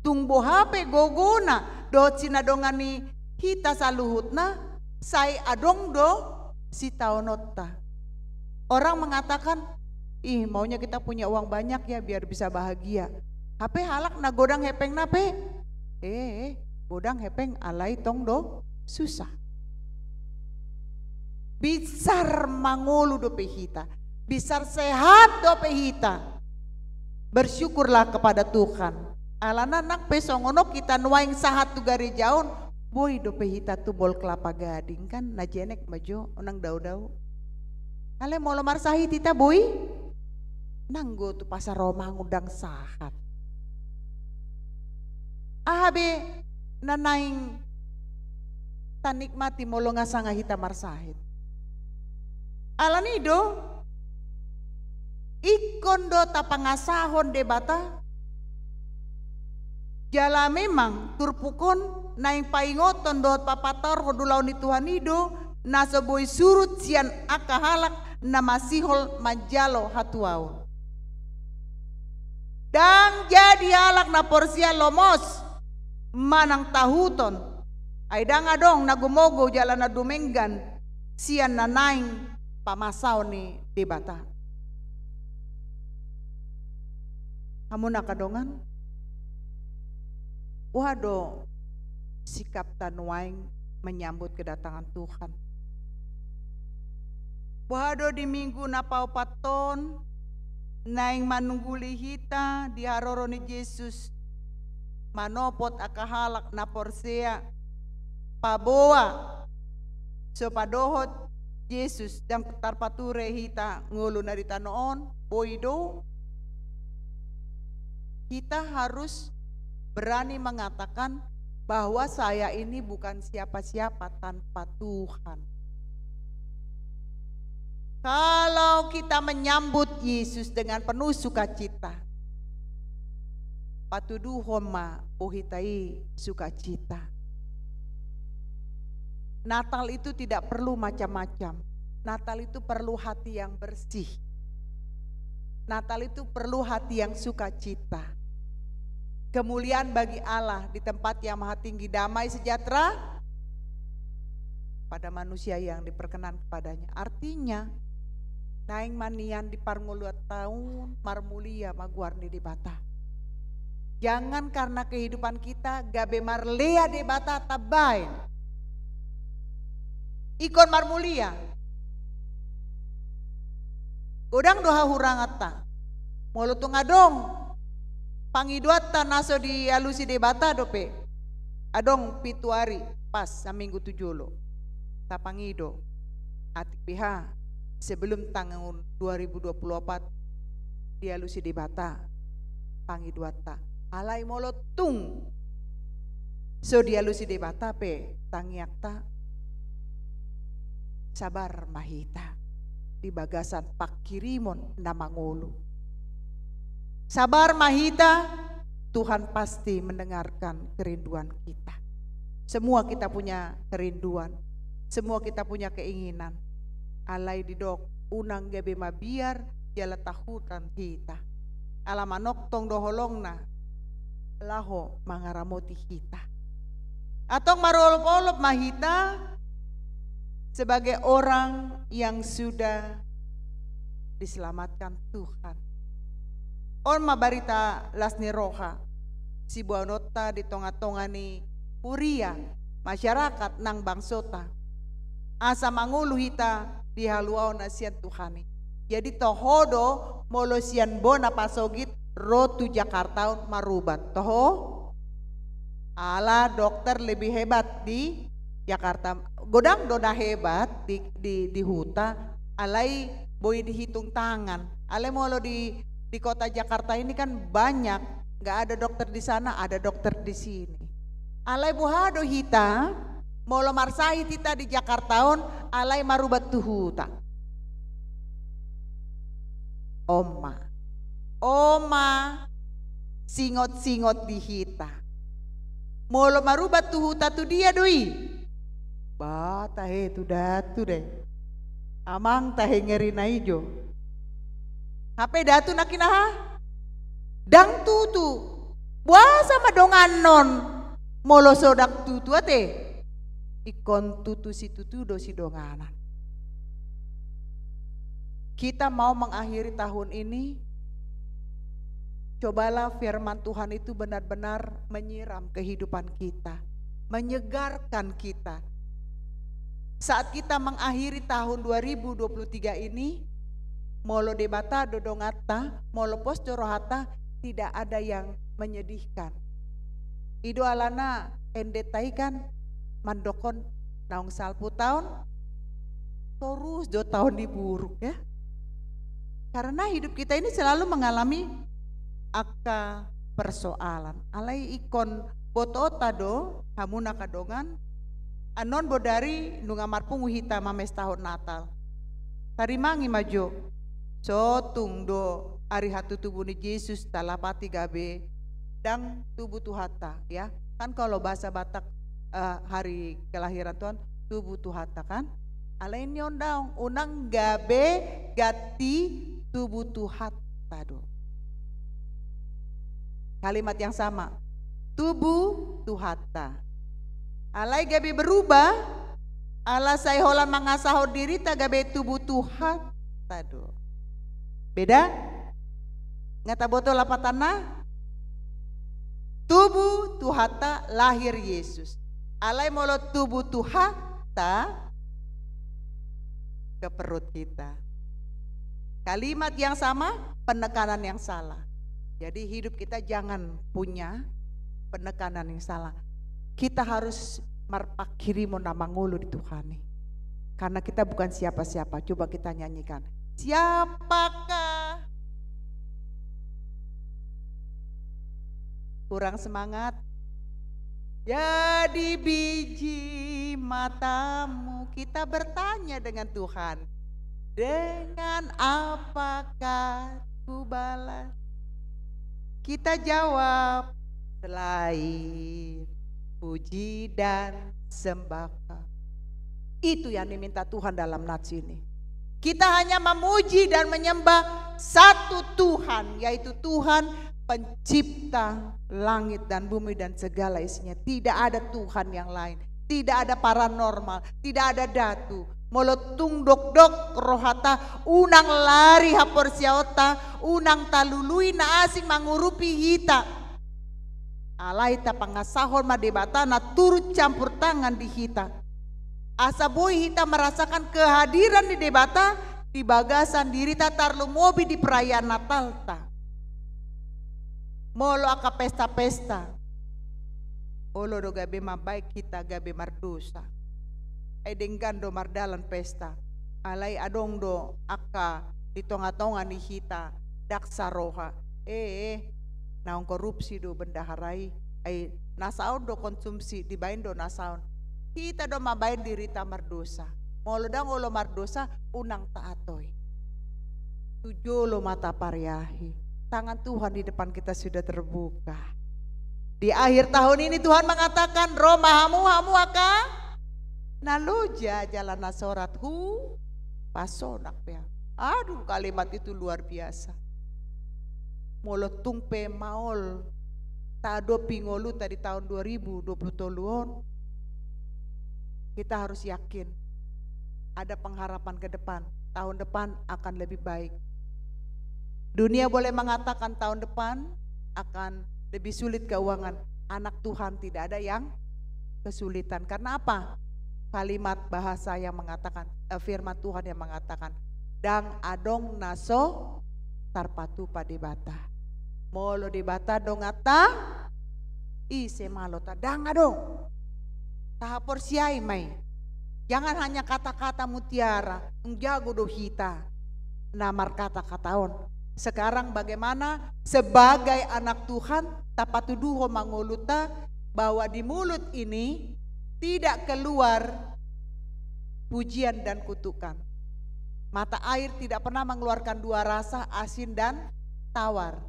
Tung boha pe gogona dohot sinadongan ni hita saluhutna, sai adong do sitaononta. Orang mengatakan, "Ih, maunya kita punya uang banyak ya, biar bisa bahagia." Hape halak na godang hepengna pe, eh, godang hepeng alai tong do susah. Binsar mangolu dope hita, binsar sehat dope hita. Bersyukurlah kepada Tuhan. Alana nang pe songon on hita nuaeng sahat tu gareja on, boi dope hita tumbol kelapa gading kan, na jenek ma jo, unang dao-dao. Alai molo marsahit hita boi, nanggo tu pasar Roma ngundang sahat. Aha be na naeng tanikmati molo nga sanga hita marsahit? Alani do, ingkon do tapangasahon Debata. Jala memang turpuk on naeng paingothon dohot papatorhon ulaon ni Tuhan i do na so boi surut sian angka halak na masihol manjalo hatuaon. Ndang jadi halak na porsea lomos manang tahuton, ai ndang adong na gumogou jala na dumenggan sian na naeng pamasaon ni Debata. Hamu angka dongan, boha do sikapta nuaeng menyambut kedatangan Tuhan? Boha do di minggu na paopat on naeng manungguli hita di haroro ni Jesus, manopot angka halak na porsea, paboa so padohot Jesus ndang tarpature hita ngoluna di tano on, boi do? Kita harus berani mengatakan bahwa saya ini bukan siapa-siapa tanpa Tuhan. Kalau kita menyambut Yesus dengan penuh sukacita, patuduhon ma bohita i sukacita. Natal itu tidak perlu macam-macam. Natal itu perlu hati yang bersih. Natal itu perlu hati yang sukacita. Kemuliaan bagi Allah di tempat yang maha tinggi, damai sejahtera pada manusia yang diperkenan kepadanya. Artinya, naeng ma nian di parngoluanta on marmulia ma goar ni Debata. Jangan karena kehidupan kita gabe marlea Debata tambaen. Ingkon marmulia. Godang do hahuranganta. Molo tung adong pangidoanta na so dialusi Debata dope. Adong pitu ari pas saminggu tu jolo. Tapangido. Atik beha sebelum tahun dua ribu dua puluh empat dialusi Debata pangidoanta. Alai molo tung so dialusi Debata pe tangiangta, sabar ma hita di bagasan pangkirimon na mangolu. Sabar ma hita, Tuhan pasti mendengarkan kerinduan kita. Semua kita punya kerinduan, semua kita punya keinginan. Alai didok, unang gabe mabiar jala tahutan hita. Ala manongtong do holongna laho mangaramoti hita. Antong marolop-olop ma hita sebagai orang yang sudah diselamatkan Tuhan. On ma barita las ni roha siboanonta di tonga-tonga ni huria, masyarakat nang bangsota. Asa mangolu hita di haluaon na sian Tuhan i. Jadi toho do molo sian bona pasogit ro tu Jakarta on marubat, toho? Ala dokter lebih hebat di Jakarta. Godang do na hebat di, di, di huta, alai boi dihitung tangan. Alai molo di, di kota Jakarta ini kan banyak, nggak ada dokter di sana, ada dokter di sini. Alai boha do hita, molo marsahit hita di Jakarta on, alai marubat tu huta? On ma. On ma singot-singot di hita. Molo marubat tu huta, tu dia do i? Ba tahe tu datu do i. Amang tahe ngeri na ijo. Hape datu nangkin aha? Ndang tutu. Boasa ma dongan on molo so ndang tutu ate? Ingkon tutu situtu do sidonganan. Kita mau mengakhiri tahun ini, cobalah firman Tuhan itu benar-benar menyiram kehidupan kita, menyegarkan kita. Saat kita mengakhiri tahun dua ribu dua puluh tiga ini, molo Debata do donganta, molo pos do rohanta, tidak ada yang menyedihkan. I do alana endenta i kan mandokkon naung salpu taon, torus do taon ni buruk, ya. Karena hidup kita ini selalu mengalami angka persoalan. Alai ingkon botoonta do, hamu angka dongan, annon bodari nunga marpungu hita mamestahon Natal. Tarimangi ma jo, so tung do ari hatutubu ni Jesus talapati gabe ndang tubu Tuhanta, ya. Kan kalau bahasa Batak, eh, hari kelahiran Tuhan, tubu Tuhanta kan. Alai ninna on daong, unang gabe ganti tubu Tuhanta do. Kalimat yang sama, tubu Tuhanta. Alai gabe berubah, ala sai holan mangasahon dirinta gabe tubu Tuhanta do. Beda? Nga taboto lapatanna? Tubu Tuhanta, lahir Yesus. Alai molo tubu Tuhanta, ke perut kita. Kalimat yang sama, penekanan yang salah. Jadi hidup kita jangan punya penekanan yang salah. Kita harus marpanghirimon na mangolu di Tuhan i. Karena kita bukan siapa-siapa. Coba kita nyanyikan. Siapakah? Kurang semangat? Jadi biji matamu, kita bertanya dengan Tuhan, dengan apakah kubalas? Kita jawab, selain puji dan sembah. Itu yang diminta Tuhan dalam nats ini. Kita hanya memuji dan menyembah satu Tuhan, yaitu Tuhan pencipta langit dan bumi dan segala isinya. Tidak ada Tuhan yang lain. Tidak ada paranormal, tidak ada datu. Molo tung dokdok rohanta, unang lari haporseaonta, unang talului na asing mangurupi hita. Alai tapangasahon ma Debata na turut campur tangan di hita. Asa boi hita merasakan kehadiran ni Debata di bagasan dirinta, tarlumobi di perayaan Natalta. Molo angka pesta-pesta, olo do gabe mambaen hita gabe mardosa. Ai denggan do mardalan pesta. Alai adong do angka di tonga-tonga ni hita daksa roha. Eh, eh, naung korupsi do bendahara i. Ai nasaon do konsumsi, dibaen do nasaon. Hita do mambaen dirinta mardosa. Molo ndang olo mardosa, unang taatoi. Tu jolo ma tapareahi. Tangan Tuhan di depan kita sudah terbuka. Di akhir tahun ini Tuhan mengatakan, ro ma hamu, hamu angka na loja jala na sorat, hupasonak pe au. Aduh, kalimat itu luar biasa. Molo tung pe maol taadopi ngolunta di tahun dua ribu dua puluh tolu on, kita harus yakin ada pengharapan ke depan. Tahun depan akan lebih baik. Dunia boleh mengatakan tahun depan akan lebih sulit keuangan. Anak Tuhan tidak ada yang kesulitan. Karena apa? Kalimat bahasa yang mengatakan, eh, firman Tuhan yang mengatakan, ndang adong na so tarpatupa Debata. Molo Debata donganta, ise ma loanta? Ndang adong. Tahaporseai ma i. Jangan hanya kata-kata mutiara, jago do hita na markata-kata on. Sekarang bagaimana sebagai anak Tuhan, tapatuduhon ma ngolunta bahwa di mulut ini tidak keluar pujian dan kutukan. Mata air tidak pernah mengeluarkan dua rasa, asin dan tawar.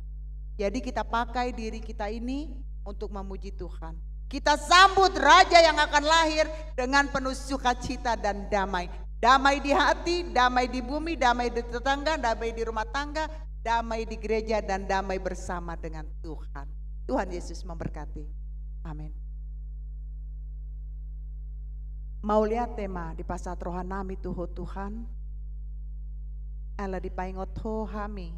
Jadi kita pakai diri kita ini untuk memuji Tuhan. Kita sambut Raja yang akan lahir dengan penuh sukacita dan damai. Damai di hati, damai di bumi, damai di tetangga, damai di rumah tangga, damai di gereja, dan damai bersama dengan Tuhan. Tuhan Yesus memberkati. Amin. Mauliate ma dipasahat rohanami tu Ho Tuhan, ala dipaingot Ho hami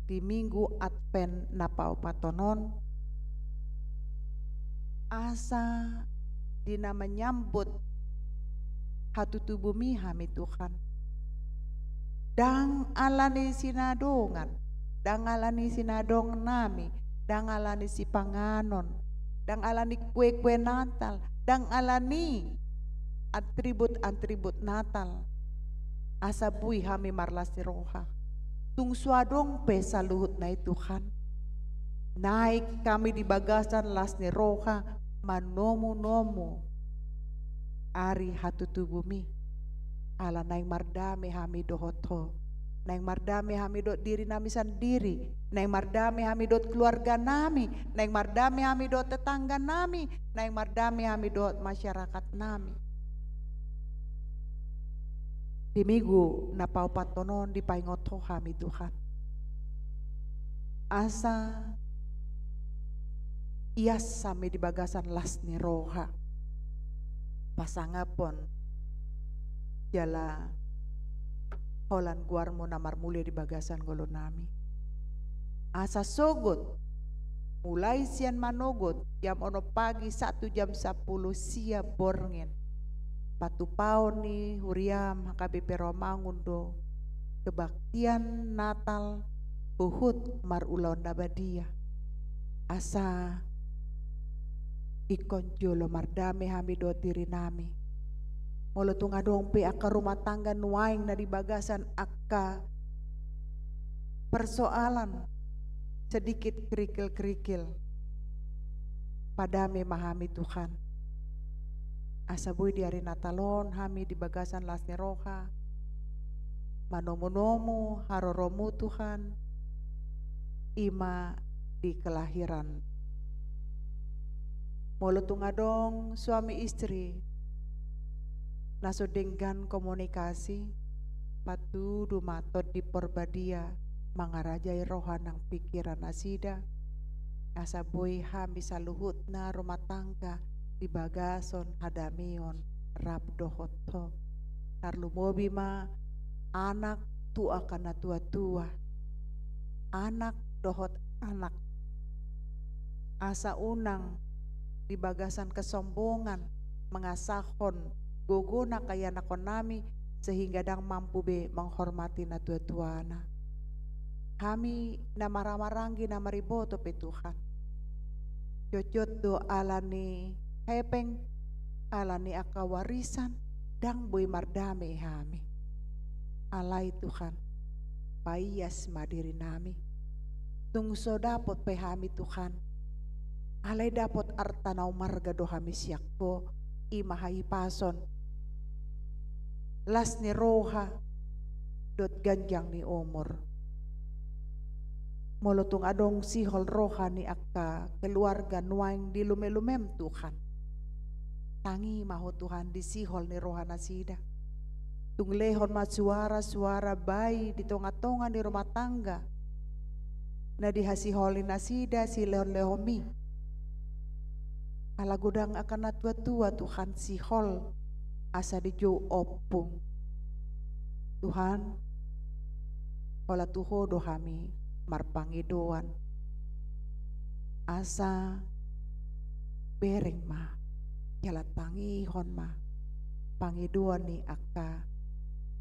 di Minggu Advent na paopathon on, asa di na manyambut hatutubum-Mi hami, Tuhan. Ndang ala ni sinadongan, ndang ala ni sinadongan nami, ndang ala ni sipanganon, ndang ala ni kue-kue Natal, ndang ala ni atribut-atribut Natal. Asa boi hami marlas ni roha. Tung so adong pe saluhutna i, Tuhan, naeng hami di bagasan las ni roha manomu-nomu ari hatutubum-Mi. Ala naeng mardame hami dohot Ho. Naeng mardame hami dohot dirinami sandiri. Naeng mardame hami dohot keluarganami. Naeng mardame hami dohot tetangganami. Naeng mardame hami dohot masyarakatnami. Di Minggu na paopathon on dipaingot Ho hami, Tuhan, asa ias hami di bagasan las ni roha, pasangaphon jala holan goar-Mu na marmulia di bagasan ngolunami. Asa sogot, mulai sian manogot jam onom pagi sahat tu jam sampulu sia borngin, patupaon ni huria-M H K B P Rawamangun do kebaktian Natal huhut marulaon na badia. Asa ingkon jolo mardame hami dohot dirinami. Molo tung adong pe angka rumah tangga nuaeng na di bagasan angka persoalan sedikit kerikil-kerikil, padame ma hami, Tuhan. Asa boi di ari Natal on hami di bagasan las ni roha manomu-nomu haroro-Mu, Tuhan, i ma di kelahiran. Molo tung adong suami istri na so denggan komunikasi, patudu ma Tondi Porbadia mangarajai roha nang pingkiran nasida, asa boi hami saluhutna rumah tangga di bagasan hadameon rap dohot Ho. Tarlumobi ma anak tu angka natua-tua, anak dohot anak. Asa unang di bagasan kesombongan mangasahon gogona angka ianakhonnami, sehingga ndang mampu be menghormati natua-tuana. Hami na marhaha maranggi na mariboto pe, Tuhan, jotjot do ala ni hepeng, ala ni angka warisan, ndang boi mardame hami. Alai, Tuhan, paias ma dirinami. Tung so dapot pe hami, Tuhan, alai dapot arta na umarga do hami sian Ho, i ma hahipason, las ni roha dohot ganjang ni umur. Molo tung adong sihol roha ni angka keluarga nuaeng di lume-lume-M, Tuhan, tangi ma Ho, Tuhan, di sihol ni roha nasida. Tung lehon ma suara-suara bai di tonga-tonga ni rumah tangga na dihasiholi nasida silehon-lehon-Mi. Ala godang angka natua-tua, Tuhan, sihol asa dijou ompung. Tuhan, holan tu Ho do hami marpangidoan. Asa bereng ma, jala tangihon ma pangidoan ni angka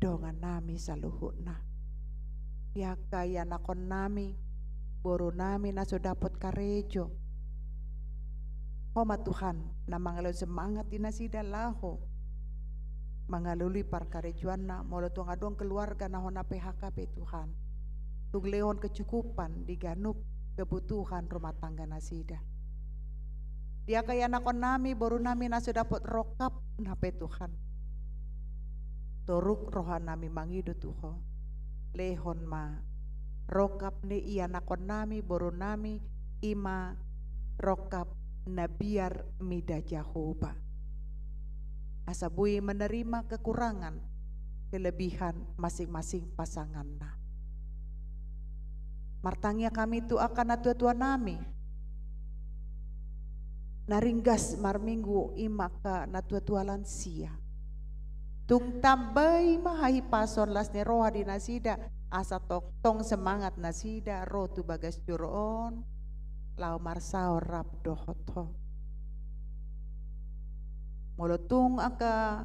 dongannami saluhutna. Di angka ianakhonnami, boru nami na so dapot karejo. Ho ma Tuhan na mangalehon semangat di nasida laho mangalului parkarejoanna, molo tung adong keluarga na hona P H K pe Tuhan, tung lehon kecukupan di ganup kebutuhan rumah tangga nasida. Di angka ianakhon nami, boru nami na so dapot rongkap na pe Tuhan, toruk roha nami mangido tu Ho, lehon ma rongkap ni ianakhon nami, boru nami, i ma rongkap na biar mida Jahowa, asa boi menerima kekurangan kelebihan masing-masing pasanganna. Martangiang hami tu angka natuatua nami na ringgas marminggu, i ma angka natuatua lansia. Tung tambai ma hahipason las ni roha di nasida, asa tongtong semangat nasida ro tu bagas joro on laho marsaor rap dohot Ho. Molo tung angka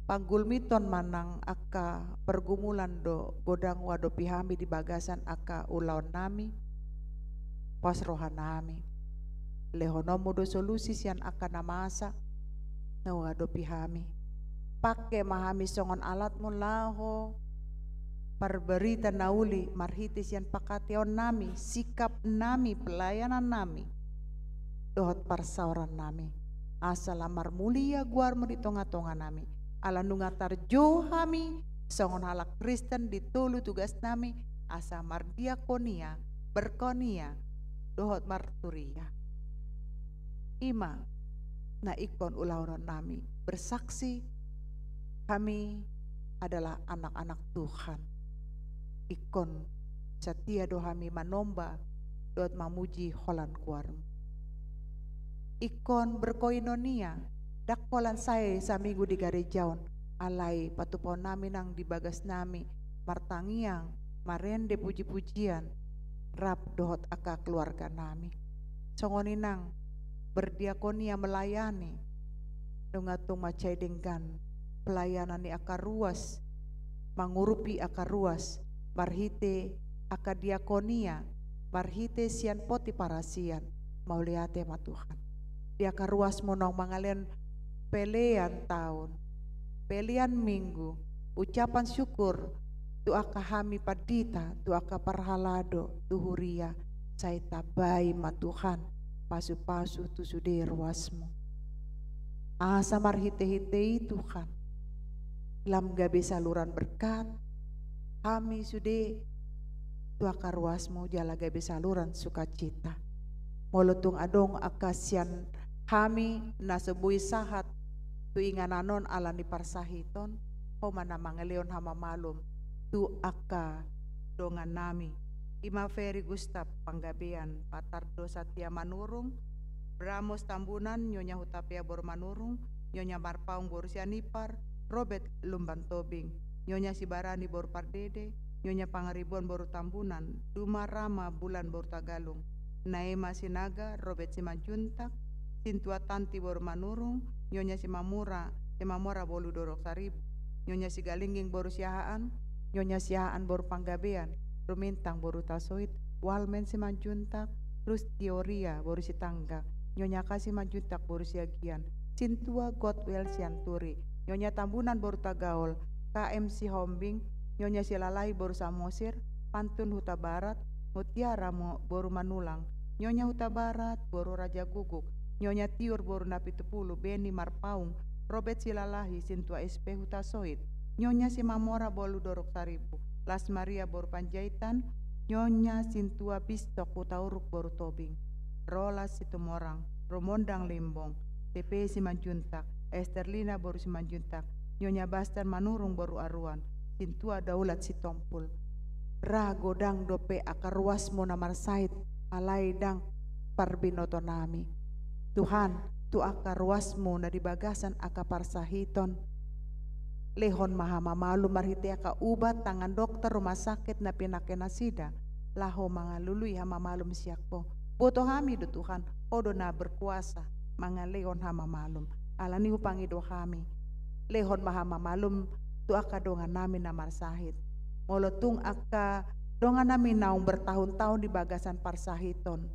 panggulmiton manang angka pergumulan do godang huadopi hami di bagasan angka ulaon nami, pos roha nami, lehononmu do solusi sian angka na masa na huadopi hami. Pangke ma hami songon alatmu laho parbarita na uli marhite sian pangkataion nami, sikap nami, pelayanan nami dohot parsaoran nami, asa lam marmulia goarmu di tongatonga nami. Ala nunga tarjou hami songon halak Kristen di tolu tugas nami, asa mardiakonia, berkonia dohot marturia. I ma na ingkon ulahonon nami, bersaksi hami adalah anak-anak Tuhan. Ingkon satia do hami manomba dohot mamuji holan goarmu. Ingkon berkoinonia, ndang holan sae saminggu di gareja on, alai patupaon nami nang di bagas nami martangiang, marende pujipujian rap dohot angka keluarga nami. Songon i nang berdiakonia, melayani, nunga tung mansai denggan pelayanan ni angka ruas, mangurupi angka ruas marhite angka diakonia, marhite sian poti parasian. Mauliate ma Tuhan. Di angka ruasmu naung mangalehon pelean taon, pelean minggu, ucapan syukur tu angka hami pandita, tu angka parhalado, tu huria, sai tambai ma Tuhan pasupasu tu sude ruasmu. Asa marhitehite i Tuhan, lam gabe saluran berkat hami sude tu angka ruasmu, jala gabe saluran sukacita. Molo tung adong angka sian hami na so boi sahat tu inganan on ala ni parsahiton, Ho ma na mangalehon hamamalum tu angka dongan nami. I ma Ferry Gustav Panggabean, Patardo Satya Manurung, Bramos Tambunan, Nyonya Hutapea boru Manurung, Nyonya Marpaung boru Sianipar, Robert Lumban Tobing, Nyonya Sibarani boru Pardede, Nyonya Pangaribuan boru Tambunan, Duma Rama Bulan boru Tagalung, Naema Sinaga, Robert Simanjuntak, Sintua Tanti boru Manurung, Nyonya Simamura, Simamora boru Dorok Saribu, Nyonya Sigalingging boru Siahaan, Nyonya Siahaan boru Panggabean, Rumintang boru Tasoit, Walmen Simanjuntak, Rustioria boru Sitanggang, Nyonya Kasi Simanjuntak boru Siagian, Sintua Godwell Sianturi, Nyonya Tambunan boru Tagaol, K M Sihombing, Nyonya Silalahi boru Samosir, Pantun Hutabarat, Mutiara mo-, boru Manulang, Nyonya Hutabarat boru Rajaguguk, Nyonya Tiur boru Napitupulu, Beni Marpaung, Robert Silalahi, Sintua S P Hutasoit, Nyonya Simamora boru Dorok Saribu, Las Maria boru Panjaitan, Nyonya Sintua Bistok Hutauruk boru Tobing, Rolas Situmorang, Romondang Limbong, T P Simanjuntak, Esterlina boru Simanjuntak, Nyonya Bastian Manurung boru Aruan, Sintua Daulat Sitompul. Ra godang dope angka ruasmu na marsahit, alai ndang parbinoto nami. Tuhan, tu angka ruasmu na di bagasan angka parsahiton, lehon ma hamamalum marhite angka ubat, tangan dokter, rumah sakit na pinangke nasida laho mangalului hamamalum sian Ho. Boto hami do Tuhan, Ho do na berkuasa mangalehon hamamalum. Alani hupangido hami, lehon ma hamamalum tu angka dongan nami na marsahit. Molo tung angka Dongan nami naung bertahun-tahun di bagasan parsahiton,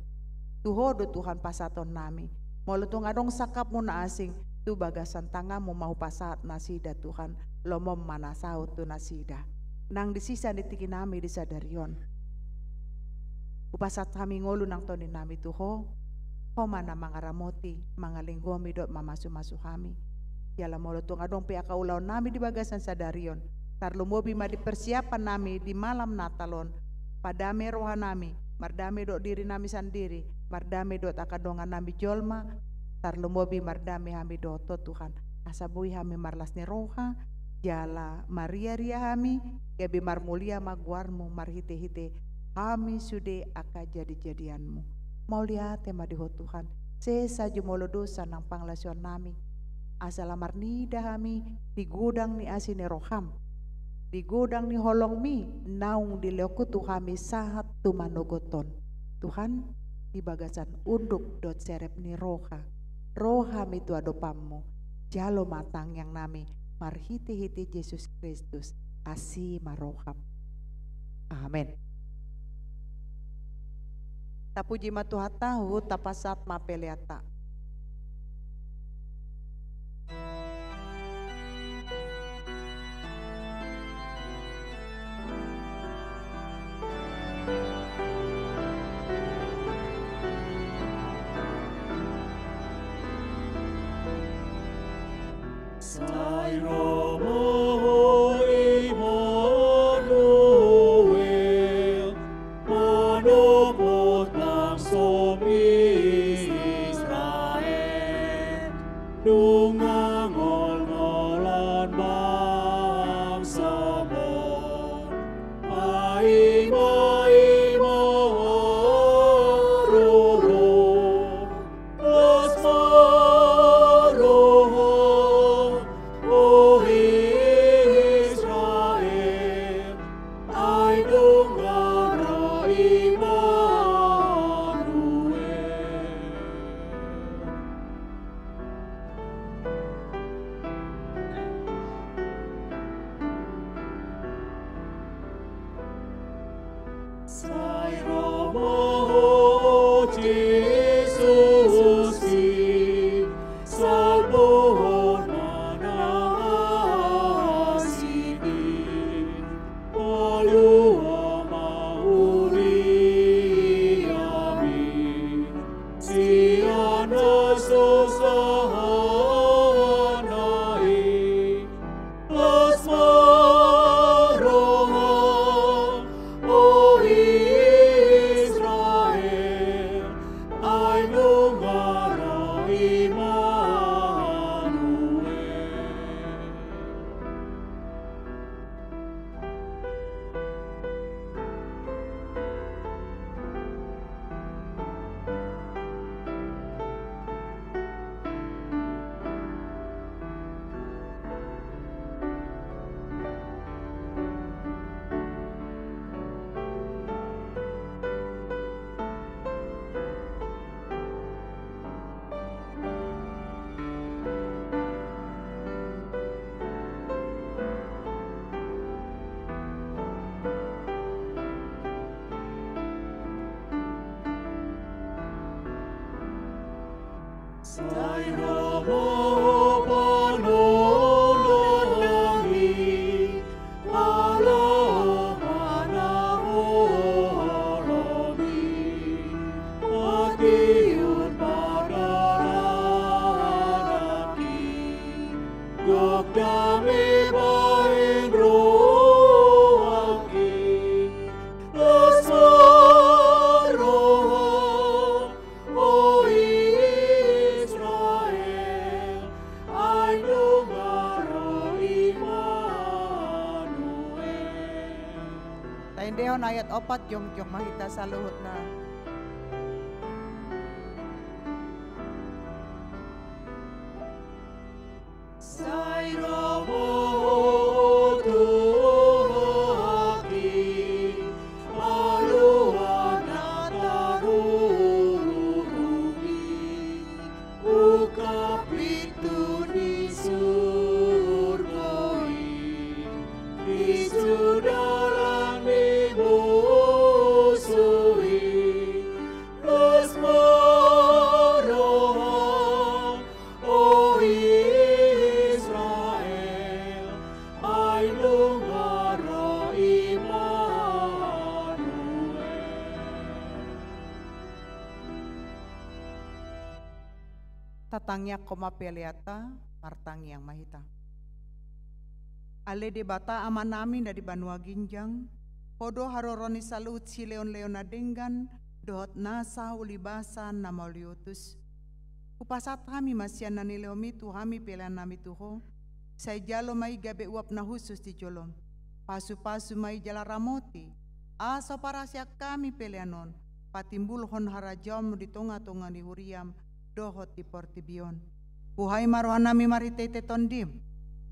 tu Ho do Tuhan pasahatonnami. Molo tung adong sangkapmu na asing, tu bagasan tanganmu ma hupasahat nasida Tuhan, lomom ma na saut tu nasida. Nang di sisa ni tingki nami di sadari on, hupasahat hami ngolu nang tondi nami tu Ho. Ho ma na mangaramoti, mangalinggomi dohot mamasu-masu hami. Jala molo tung adong pe angka ulaon nami di bagasan sadari on, tarlumobi ma di persiapan nami di malam Natal on, pardame roha nami, mardame dohot diri nami sandiri, mardame dohot angka dongan nami jolma, tarlumobi mardame hami dohot Ho Tuhan, asa boi hami marlas ni roha, jala maria-ria hami, gabe marmulia ma goarmu marhite-hite hami sude angka jadi-jadianmu. Mauliate ma di Ho Tuhan, sesa jumolo dosa nang pangalaosion nami. Asa lam marnida hami di godang ni asi ni roham, di godang ni holongmi naung dilehonmu tu hami sahat tu manogot on. Tuhan, di bagasan unduk dohot serep ni roha, ro hami tu adopanmu, jalo ma tangiang nami marhite-hite Jesus Kristus, asi ma roham. Amen. Tapuji ma Tuhanta, huhut tapasahat ma peleanta. Sai ro ma ho Immanuel, manopot bangso Israel, nunga ngolngolhon bangsomu. Paima-ima haroro, las ma roham, o Israel, ai nunga ro Immanuel. Sai ro ma ho Jesus i, salpuhon ma na asing i, palua ma huriaM i sian na so sahatna i. Las ma roham, o Israel, ai nunga ro Immanuel. Sai ro ma ho panonan nami, ala hanaholongi, patiur pardalanan i, gok dame bahen rohangki. Las ma roham, o Israel, ai nunga ro Immanuel. Taendehon ayat opat, jongjong ma hita saluhutna. Sai ro ma ho Tuhangki, palua na tarungkil, ungkap pintu ni surgo i, di jolo dalan ni Tatangiangkon ma peleanta, martangiang ma hita. Ale Debata Amanami na di banua ginjang, Ho do haroro ni saluhut silehonlehon na denggan, dohot nasa ulibasa na mauliutus. Hupasahat hami ma sian na nilehonMi tu hami peleannami tu Ho, sai jalo ma i gabe uap na hushus di jolom. Pasupasu ma i jala ramoti, asa parasian hami pelean on, patimbulhon harajaonMu di tongatonga ni huriaM, dohot di portibi on. Buhai ma rohanami marhitehite TondiM,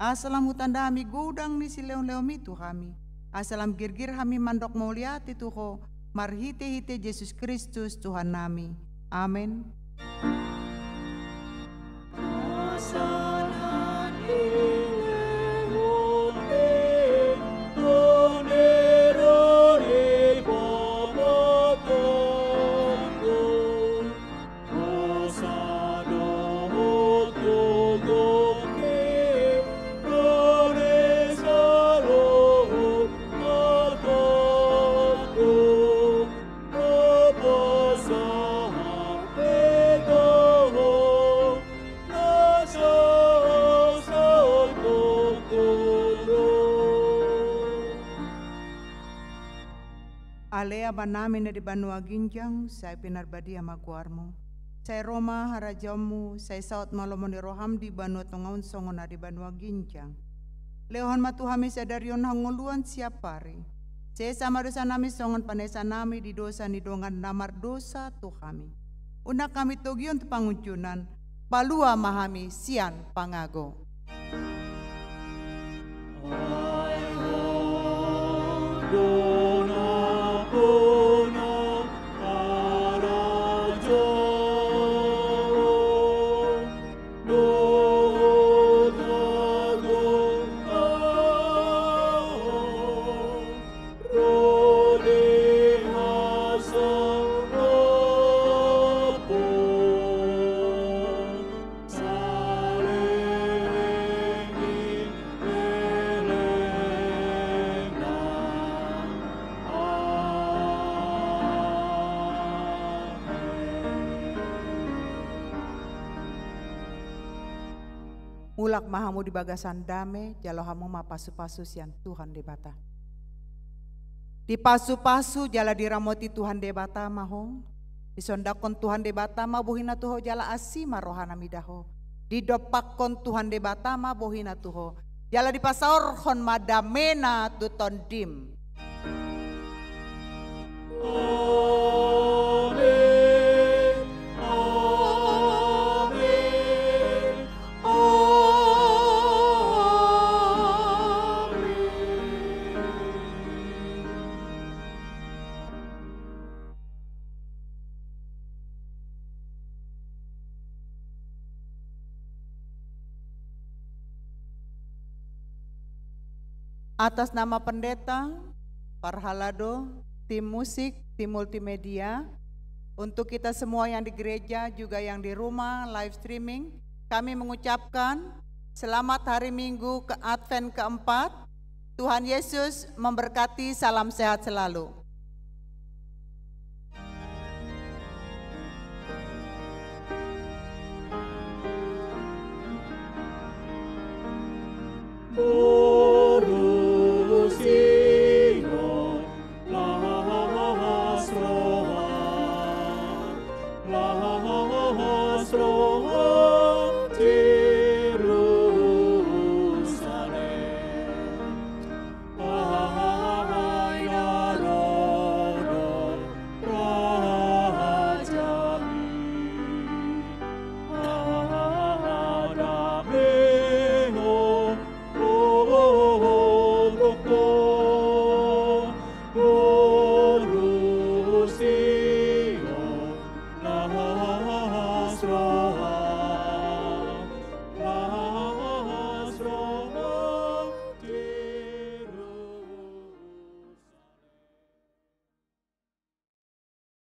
asa lam hutanda hami godang ni silehonlehonMi tu hami, asa lam girgir hami mandok mauliate tu Ho, marhitehite Jesus Kristus Tuhannami. Amen. Ale Amanami na di banua ginjang, sai pinarbadia ma goarMu. Sai ro ma harajaonMu, sai saut ma lomo ni rohaM di banua tonga on songon na di banua ginjang. Lehon ma tu hami sadari on hangoluan siapari. Sesa ma dosanami songon panesanami di dosa ni dongan na mardosa tu hami. Unang hami togion tu pangunjunan, palua ma hami sian pangago. Mulak ma hamu di bagasan dame, jalo hamu ma pasupasu sian Tuhan Debata. Dipasupasu jala diramoti Tuhan Debata ma ho. Disondangkon Tuhan Debata ma bohina tu ho jala asi ma rohana mida ho. Didompakkon Tuhan Debata ma bohina tu ho jala dipasaorhon ma damena tu tondim. Amen. Amen. Amen. Atas nama pendeta, parhalado, tim musik, tim multimedia, untuk kita semua yang di gereja juga yang di rumah live streaming, kami mengucapkan selamat hari Minggu ke Advent keempat. Tuhan Yesus memberkati, salam sehat selalu.